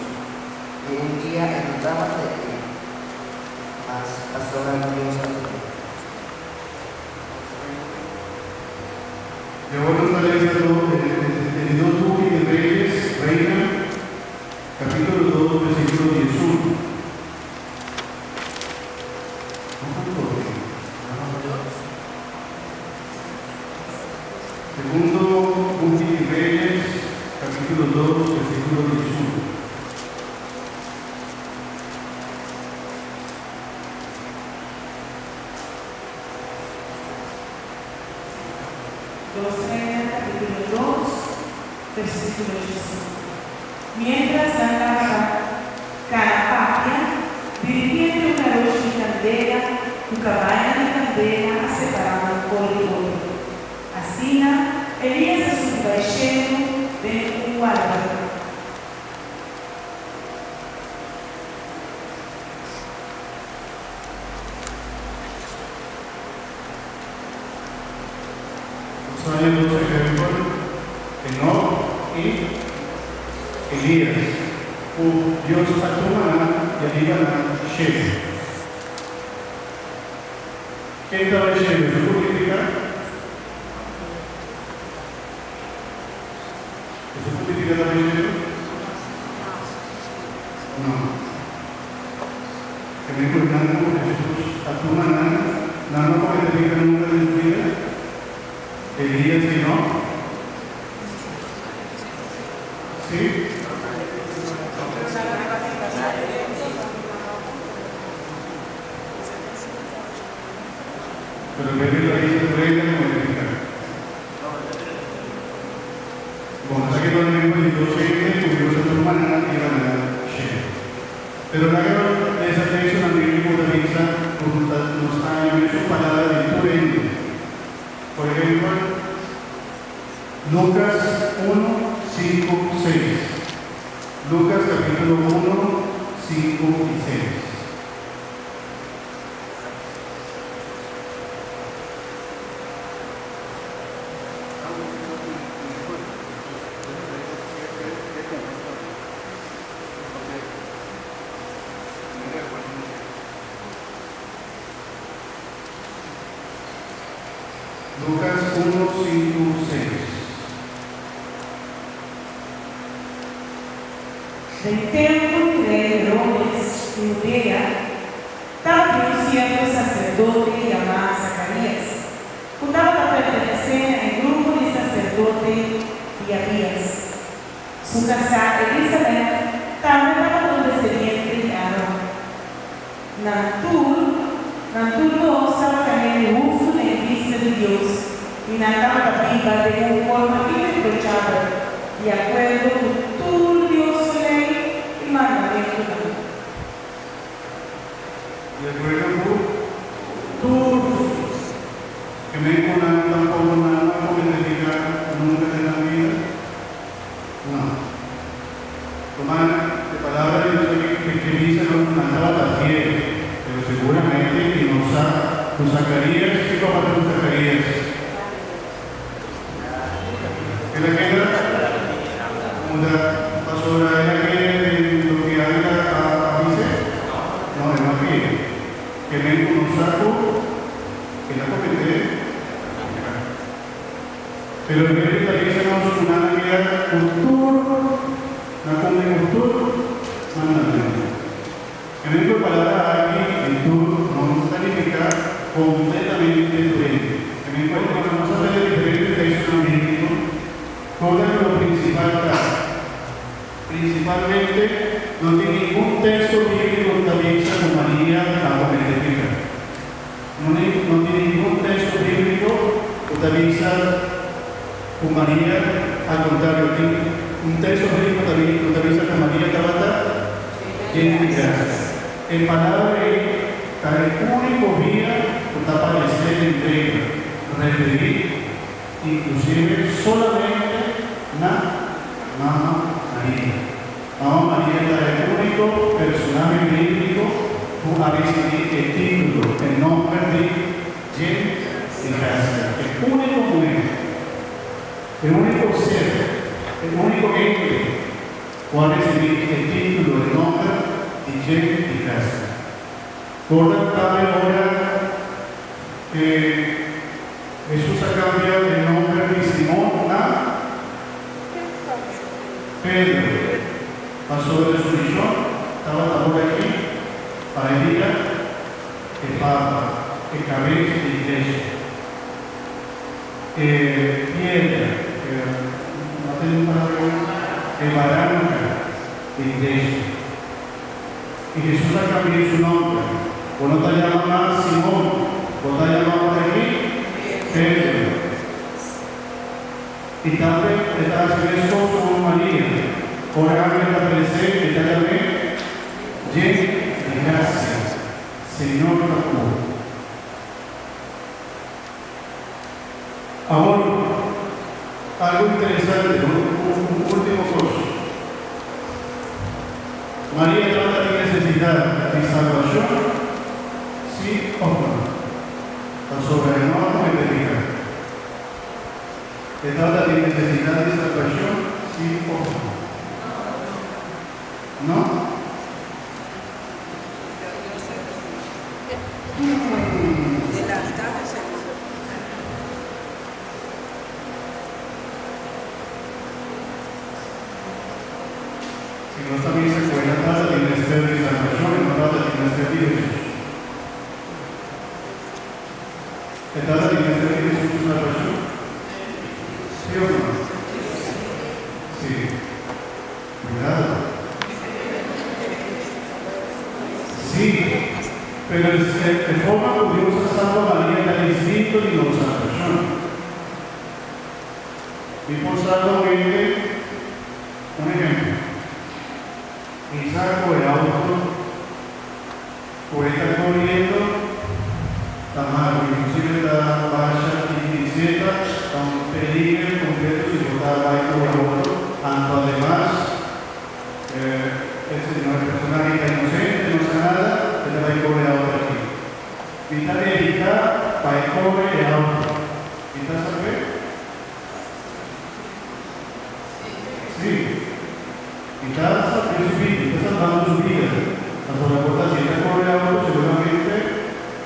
i un dia e no tabata ei mas pasobra Dios a tum'é. I awor nos ta lesa e di dos buki di Reyes, Reina, capítulo 2, versículo 11. No tanto hopi. Segundo buki di Reyes, capítulo 2, versículo 11. Dos Reina capítulo 2, versículo 15. Miéntras nan tabata kana papia, diripiente un garoshi di kandela ku kabayanan di kandela a separá nan for di otro. Asina, Elías a subi bai shelu den un wardadó. Nos haña dos ehèmpel, Enòk i Elías, ku Dios a tuma nan i a hiba nan shelu. Ken ta bai shelu? Su por nifiká? Su por nifiká ta bai shelu? No. E mehor nan ku Hesus a tuma nan, nan no por dedica nunca den su bida? Elías i no? Sí? Pero Biblia ta bisa tur hende no edifica. Bon, esaki ta un ehempel di dos hende ku Dios a tuma nan i a nan shelu. Pero laga nos lesa tekstonan bíbliko ta bisa ku nos haña mesun palabra di tur hende. Por ehempel, Lukas 1, 5, 6. Lukas kapítulo 1, 5 i 6. Lucas 1, 5, 6. Den tempu di rei Herodes di Hudea, tabatin un sierto saserdote yamá Zakarías, ku tabata pertenesé na e grupo di saserdote di Abías. Su kasá Elisabèt tambe tabata un desendiente di Aron. Nan tur, nan tur dos tabata hende hustu den e bista di Dios i nan tabata biba den un forma ireprochabel, di akuerdo ku tur Dios su lei i mandamentunan. Di akuerdo ku tur e menkunan tampoko nan a komete piká nunka den nan bida? No. Tuma e palabra di Dios aki ke ke bisa nos nan tabata fiel, pero seguramente i nos sa ku Zacarías, kiko a pasa ku Zacarías? El a keda muda pasobra el a kere den loke Águila a bis'é? No, el no a kere. Ke men ku nos sa ku el a kometé peka. Pero e Biblia ta bisa nos ku nan a keda ku tur na kumpli ku tur mandamentu. E mesmo palabra aki di tur no ta nifiká kompletamente diferente. E mesmo ora nos ta lesa diferente tekstonan bíbliko, kòrda ku lo prinsipal ta, Prinsipalmente, no tin ningun teksto bíbliko ku ta bisa ku Maria ta kometé piká. No no tin ningun teksto bíbliko ku ta bisa ku Maria, al kontrario, tin un teksto bíbliko ta ku ta bisa ku Maria tabata yen di grasia. E palabra ei ta e úniko bia ku ta aparesé den Beibel, referí inklusive solamente na. Mama Maria. Mama Maria ta e úniko personahe bíbliko ku a risibí e título, e nòmber di Jen di Grasia. E úniko muhé, e úniko ser, e úniko hende ku a risibí e título, e nòmber di Jen di Grasia. Corda tambe ora ke Hesus a cambia e nomber di Simon na Pedro, pasobra su mision tabata ora aki pa e bira e Papa, e cabes di Iglesia, e piedra, e, no tin un palabra bon, e baranca di Iglesia. I Hesus a kambia su nòmber. Bo no ta yama mas Simon, bo ta yama ora aki Pedro. I tambe e ta hasi meskos ku Maria. Ora angel ta aparesé, e ta yam'é Jen di grasia, Señor ta ku bo. Awor, algu interesante, un último kos. Maria tabata tin nesesidat di salbashon, sí òf no? Pasobra e no a komete piká. E tabata tin nesesidat di salbashon, sí òf no? No? Si nos ta bisa ku e no trata di mester di salbashon, e no trata di mester di Hesus. E trata di mester di Hesus su salbashon? Sí òf no? Sí. Cuidado. Sí, pero e forma ku Dios a salba Maria ta distinto di nos salbashon. Mi por salba un hende, un ehempel, mi sa ku e auto ku e ta koriendo ta malo, inclusive ta basha i bicicleta ta un peliger completo si bo ta bai ku e auto, anto ademas e señor, e persona aki ta inocente, no sa nada, e ta bai kore e auto aki. Mi ta evita pa e kore e auto. Mi ta sabe? Sí. Mi ta salb'é su bida, mi ta salbando su bida. Pasobra por ta si e ta kore auto seguramente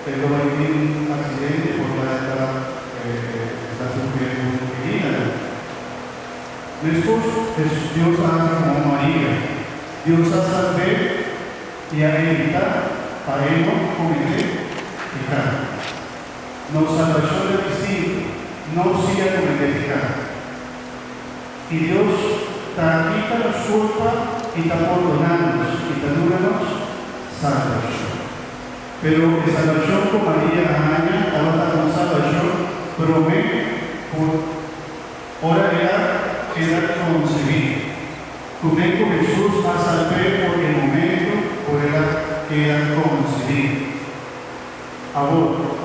e lo bai tin un aksidente por ta e ta e ta sufriendo un herida. Meskos Dios a hasi ku Maria. Dios a salb'é i a evitá pa e no kometé piká. Nos salbashon ta distinto, no si a kometé piká. I Dios ta kita nos kulpa i ta pordoná nos i ta duna nos salbashon. Pero e salbashon ku Maria a haña tabata un salbashon promé ku ora el a keda konsebí. Promé ku Hesus a salb'é for e momento ku el a keda konsebí. Awor,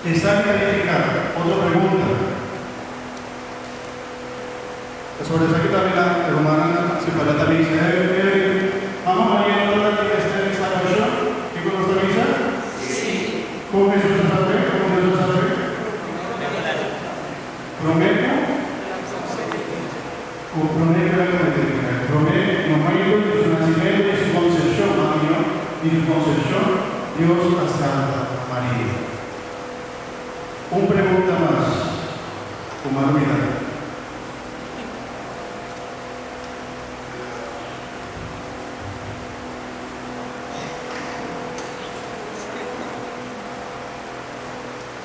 esaki ta nifiká otro pregunta. Pasobra esaki ta bira e rumannan separá ta bisa, Hey, hey, Mama Maria no tabata tin mester di salbashon? Kiko nos ta bisa? Sí. Kon Hesus a salb'é? Kon Dios a salb'é? Promé ku? Ku promé ku el a kometé piká. Promé momento di su nasimentu, di su konsepshon, mas mihó, di su konsepshon, Dios a salba Maria. Un pregunta mas ku m'a mira.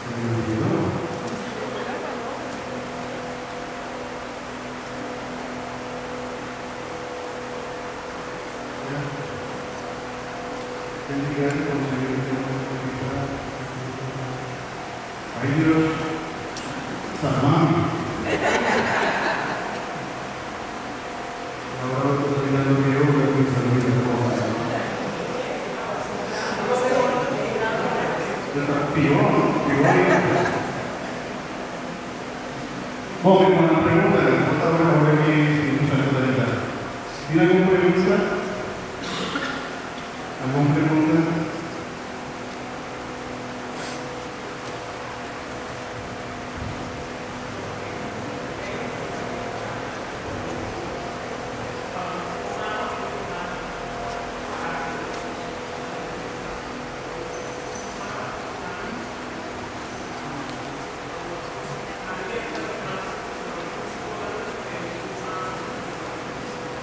Se me olvidó. Ya. Tende grandi conseguir Ay Dios, salvami. Ahora bo ta mirando mi obra cu esta lucha cosa. Ta pior, pior ainda. Bon, mi hermano, pregunta, bo ta ora ora ki si. Tin algun pregunta? Algun pregunta?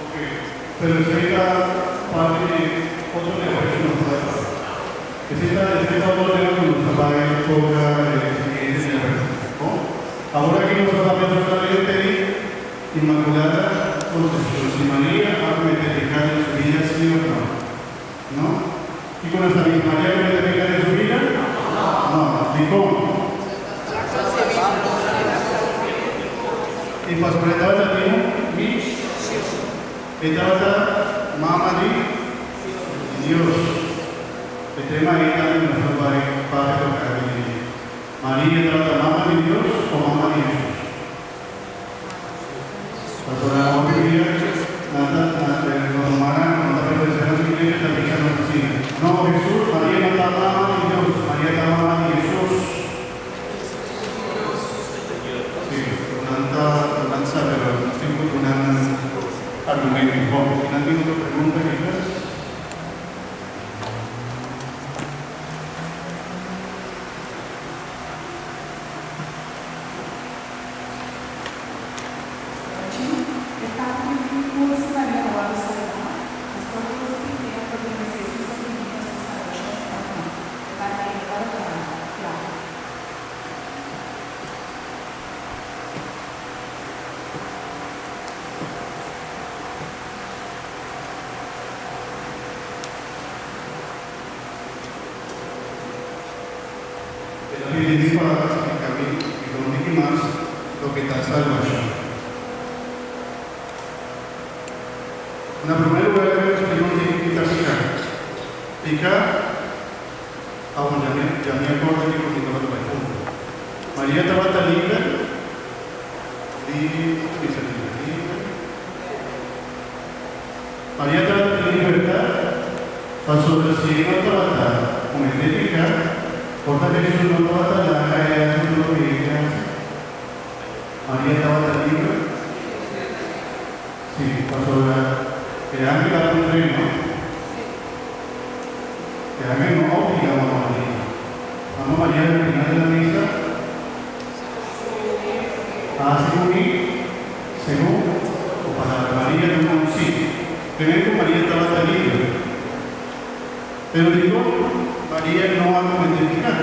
Ok, pero esei ta parti di otro tema ku nos ta bai papia. Esei ta esei ta otro tema ku nos ta bai toka e siguiente miércoles. Bon, awor aki nos ta papia solamente di Inmaculada Concepcion, si Maria a comete pecado den su bida, si of no. No? Kiko nos ta bisa? Maria a comete pecado den su bida? No. Dikon? I pasobra e tabata tin un E tabata mama di Dios. E tema ei tambe nos lo bai papia toca di Maria tabata mama di Dios o mama di Jesus? Pasobra hopi dia nan ta nos rumannan ku no ta pertenesé nos iglesia ta bisa nos asina, No, Jesus, Maria no ta mama di Dios, Maria ta mama di Jesus. Sí, nan ta nan sa, pero nos tin ku duna nan argumento. Bon, si nan tin otro pregunta kisas. Chi, e tata di un curso Maria a wòrdu salbá, pastor ku nos tin idea for di mester su sakrifisio su salbashon òf no. E parti ei no tabata kla. E ta pidi mi pa splika mi dikon tiki mas loke ta salbashon. Na promé lugar debe splika un tiki ki ta pika. Pika, Awor dja mi dja mi a korda kiko mi tabata bai puntra. Maria tabata liber di, kon ta bisa liber? Liber? Maria tabata tin libertat pasobra si e no tabata kometé piká, por ta Hesus no tabata laga e hasi tur loke e ke hasi. Maria tabata liber? Sí, pasobra e ángel a puntr'é, no? E ángel no a obligá Mama Maria. Mama Maria na final di la misa a hasi ku mi segun bo palabra. Maria duna un sí. Primer ku Maria tabata liber. Pero dikon Maria no a kometé piká?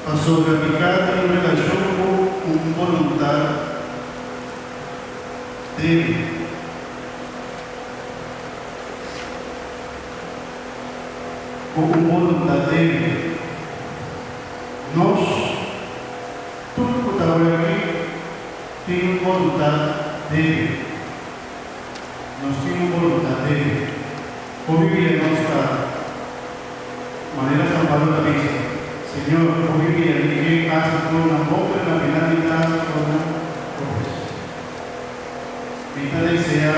Pasobra piká tin un relashon ku un boluntat débil. Ku un boluntat débil. Nos tur ku ta ora aki tin un boluntat débil. Nos tin un boluntat débil. Hopi bia nos ta manera San Pablo ta bisa, Señor, hopi bia mi ke hasi torna bon, pero na final mi ta hasi torna robes. Mi ta desea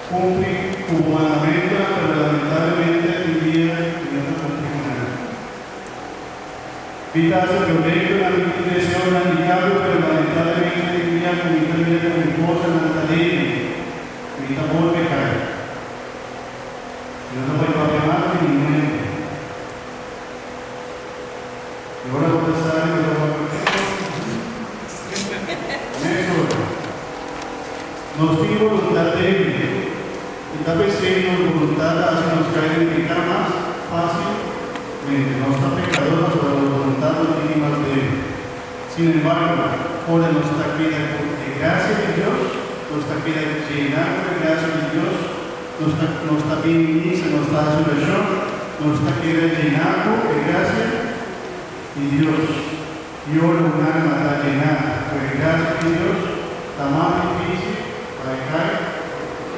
cumpli cu bo mandamentonan, pero lamentablemente tin dia mi no ta cumpli cu nan. Mi ta hasi proyectonan, mi tin deseonan di cambio, pero lamentablemente tin dia cu mi ta mira cu mi forsanan ta débil, mi ta bolbe cay. Mi no ta bai papia mas di ningun hende. I ora bo ta sali bo ta wak Mesora. Nos tin boluntat débil i ta p'esei nos boluntat ta hasi nos kai den piká mas fásilmente. Nos ta pekador pasobra nos boluntat no tin mas débil. Sin embargo, ora nos ta keda ku e grasia di Dios, nos ta keda llená ku e grasia di Dios, nos ta nos ta bini misa, nos ta hasi orashon, nos ta keda llená ku e grasia di Dios. I ora un alma ta llená ku e grasia di Dios, ta mas difísil pa e kai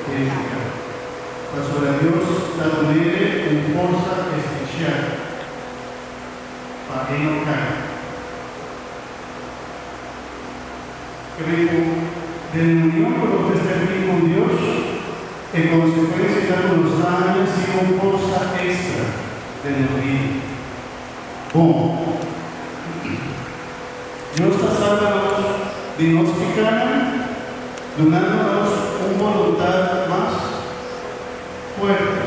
den piká. Pasobra Dios ta dun'é un forsa espesial. Pa e no kai. Ke men ku den union ku nos mester tin ku Dios, e konsekuensia ta ku nos ta haña si un forsa ekstra den nos bida. Bon, Dios ta salba nos di nos pikánan, dunando nos un boluntat mas fuerte.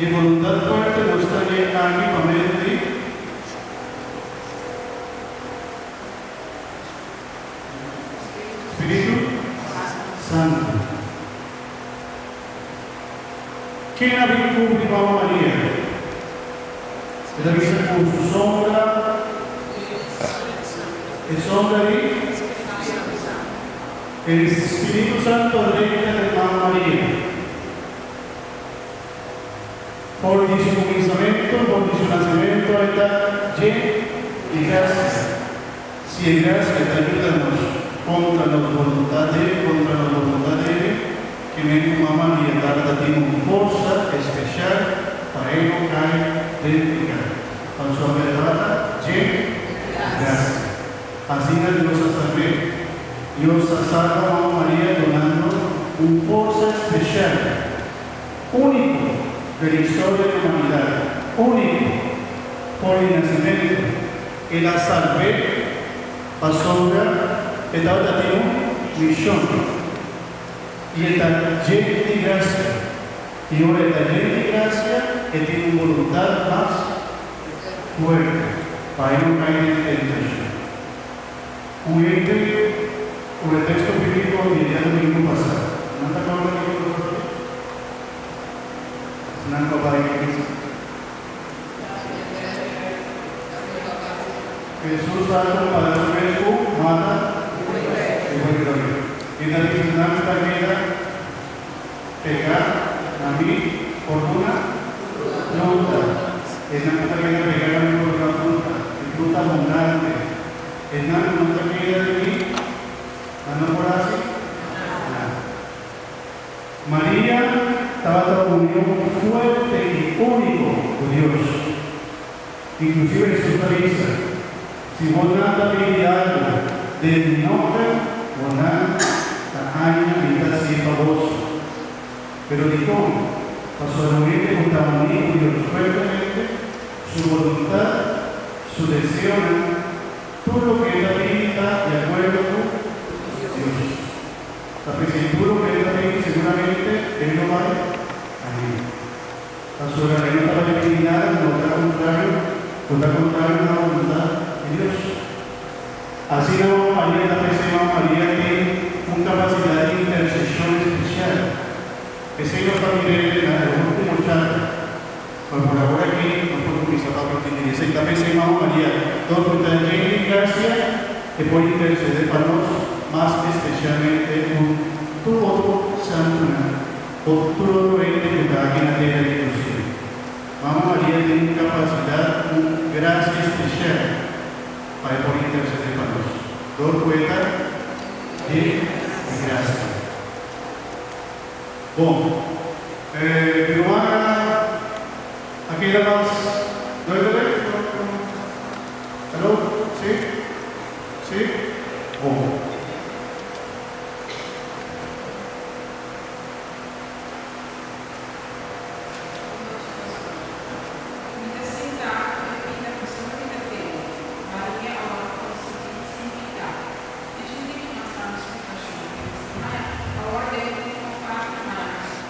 I e boluntat fuerte nos ta hañ'é aki pa medio di. Spiritu Santu. Ken a bin kubri Mama Maria? E ta bisa ku su sombra, e sombra di e Spiritu Santu a drenta den Mama Maria. For di su kuminsamentu, for di su nasementu e ta dje di grasia. Si e grasia ta yuda nos kontra nos boluntat debe, kontra nos boluntat debe, ke men ku Mama Maria tabata tin un forsa espesial pa e no kai den piká, pasobra e tabata dje grasia. Asina Dios a salb'é. Dios a salba Mama Maria dunando un forsa espesial. Úniko den historia di humanidat, úniko for di nasimentu, el a salb'é pasobra e tabata tin un mishon i e ta yen di grasia. I ora e ta yen di grasia, e tin un boluntat mas fuerte pa e no kai den tentashon. Un hende ku e teksto bíbliko di e diadomingu pasá. Nan ta kòrda kiko ta papia? Si nan ku a bai iglesia. Hesus a kompará su mes ku mata i huertonan. I ta bisa nan ku ta keda pegá na mi por una fruta. Esnan ku ta keda pegá na mi por una fruta, e fruta abundante. Esnan ku no ta keda di mi, nan no por hasi nada. Maria tabata un union fuerte i úniko ku Dios. Inklusive Hesus ta bisa, Si bo nan ta pidi algu den mi nomber, bo nan ta haña mi ta hasié pa boso. Pero dikon? Pasobra un hende ku ta uní ku Dios fuertemente, su boluntat, su deseonan, tur loke e ta pidi ta di akuerdo ku Dios. Ta p'esei tur loke e ta pidi seguramente e lo bai haña. Pasobra e no ta bai pidi nada ku no ta kontrario ku ta kontrario na boluntat di Dios. Asina Mama Maria ta p'esei Mama Maria tin un kapasidat di interseshon spesial. P'esei nos ta mir'é na e último charla. Pero por awor aki nos por kuminsá papia di di esei. Ta p'esei Mama Maria, dor ku ta yen di grasia, e por intersedé pa nos, mas espesialmente ku tur otro santunan òf tur otro hende ku ta aki na tera di Rusia. Mama Maria tin un kapasidat, un grasia spesial pa e por intersedé pa nos, dor ku e ta yen di grasia. Bon, e rumannan a keda mas duidelijk? Hallo? Si? Si? Bon. Mi ta sintá ku e pida ku semper mi ta tende, Maria a wòrdu konsebí sin piká. Dje un tiki mas tantu splikashon e mester haña. Awor den último parti haña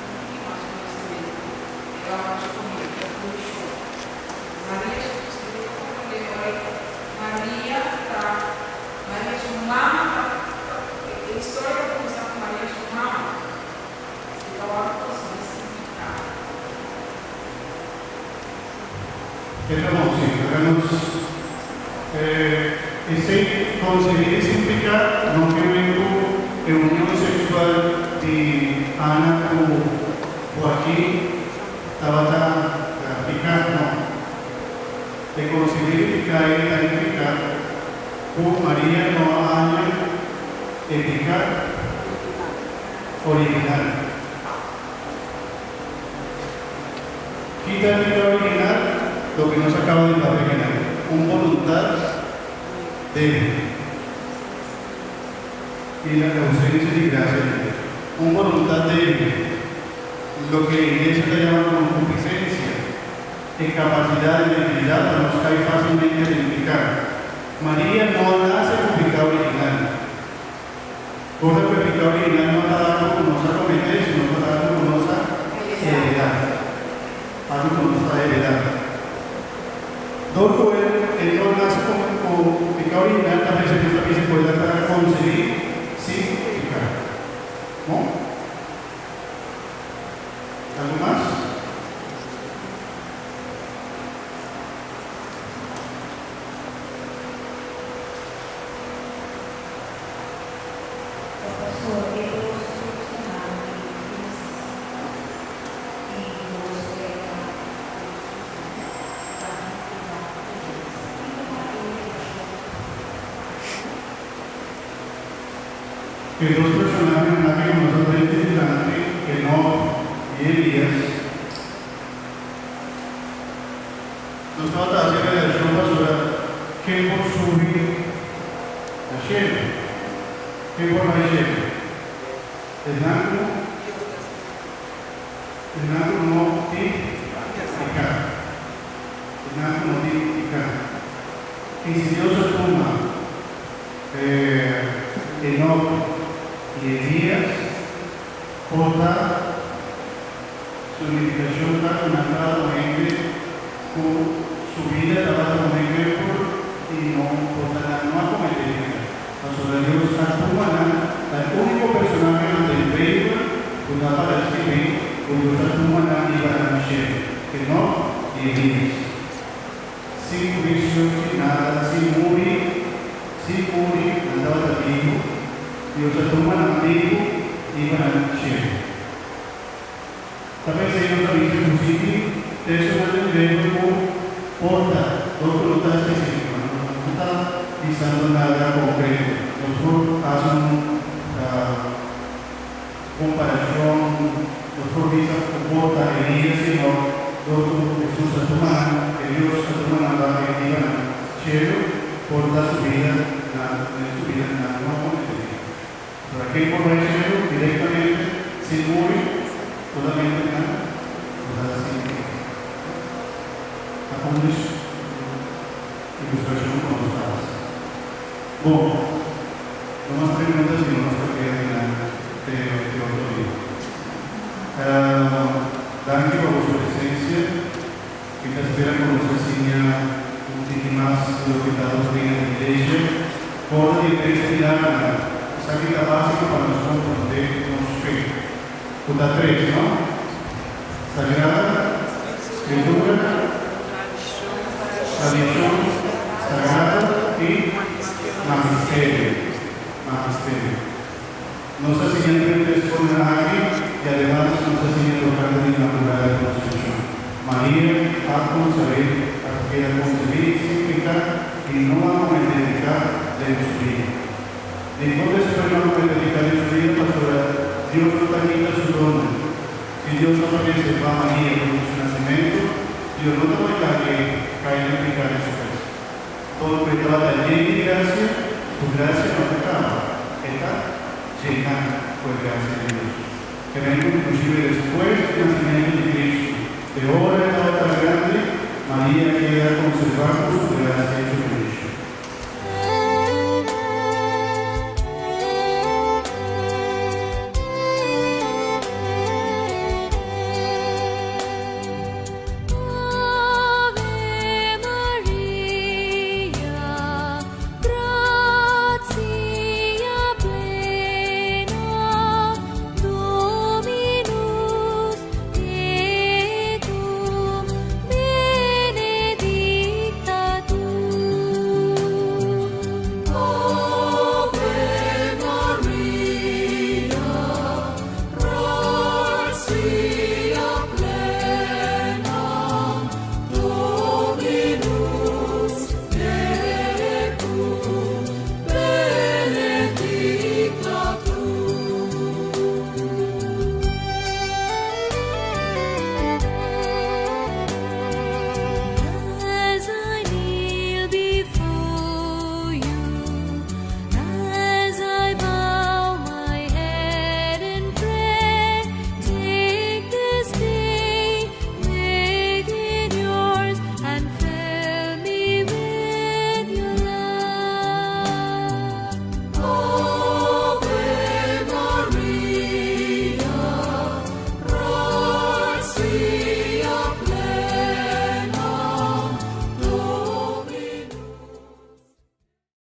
un tiki mas konosementu e a wòrdu skohé pa funshon. Maria su mi ta komprondé ora Maria ta Maria su mama ta e historia ta kuminsá ku Maria su mama. E ta wòrdu konsebí sin piká. E ta bon, sí. Laga nos esei konsebí sin piká no ke men ku e union seksual di Ana ku Joaquin tabata piká, no. E konsebí di piká ei ta nifiká ku Maria no a haña e piká original. Kita e piká original? Loke nos a kaba di papia akinan, un boluntat débil. Y la ausencia de gracia de Dios. Un voluntad débil, lo que la Iglesia está llamando concupiscencia, incapacidad de debilidad, nos cae fácilmente identificar. María no nace con pecado original. Cosa que el pecado original no está dado ku nos a kometé, sino ta algu ku nos a heredá. Algu ku nos a heredá. Dor ku e no nase ku piká original, ta mester nos ta bisa ku el a ta konsebí sin piká. No? Algu mas? Pastor, e dos personahe i dos era kiko ta e relashon? E dos personahenan aki ku nos a trese dilanti, Enok i Elias, nos tabata hasi relashon pasobra ken por subi na shelu? Ken por bai shelu? Esnan ku esnan ku no tin piká. Esnan ku no tin piká. I si Dios a tuma Enok i Elias, por ta su nifikashon ta ku nan tabata un hende ku su bida tabata un ehempel i no por ta nan no a kometé piká. Pasobra Dios a tuma nan, ta e úniko personahenan den Beibel ku ta para skibí ku Dios a tuma nan i bara nan shelu, Enok i Elias. Sin huisio, sin nada, sin muri, sin muri, nan tabata bibu, Dios a tuma nan bibu i bara nan shelu. Ta p'esei nos ta bisa ku si tin tekstonan den Beibel ku por ta dor ku no ta spesífiko, nos no ta bisando nada konkreto. Nos por hasi un komparashon, nos por bisa ku por ta Elías i Enok dor ku Hesus a tuma nan, e Dios a tuma nan ba e riba nan shelu, por ta su bida nan, den su bida nan no a kometé piká. Pero ken por bai shelu directamente sin muri? Solamente nan cu ta sinti ta un ilustracion cu nos ta haci. Bon, no mas pregunta sino nos ta keda di nan te te otro dia. Danki pa boso presencia. Mi ta spera cu nos a siña un tiki mas di loke ta doctrina di Iglesia. Corda di e tres pilarnan. Esaki ta basico pa nos comprende nos fe. Cu ta tres, no? Sagrada Scritura, Tradicion Sagrado y Magisterio. Magisterio. Nos ta siña riba e tres formanan aki i ademas nos ta siña tokante di Inmakulada Konsepshon. Maria a konsabé, a keda konsebí sin piká i no a kometé piká den su bida. Dikon despues no a kometé piká den su bida? Pasobra Dios no ta kita su donnan. Si Dios a preservá Maria for di su nasimentu, Dios no ta bai lag'é kai den piká despues. Todo ku e tabata yen di grasia, su grasia no ta kaba, e ta jená ku e grasia di Dios. Kende inklusive despues di nasimentu di Kristu, te ora e tabata grandi, Maria keda konservá ku su grasia i su bendishon. Ave Maria, gratia plena, Dominus tecum, benedicta tu. Si.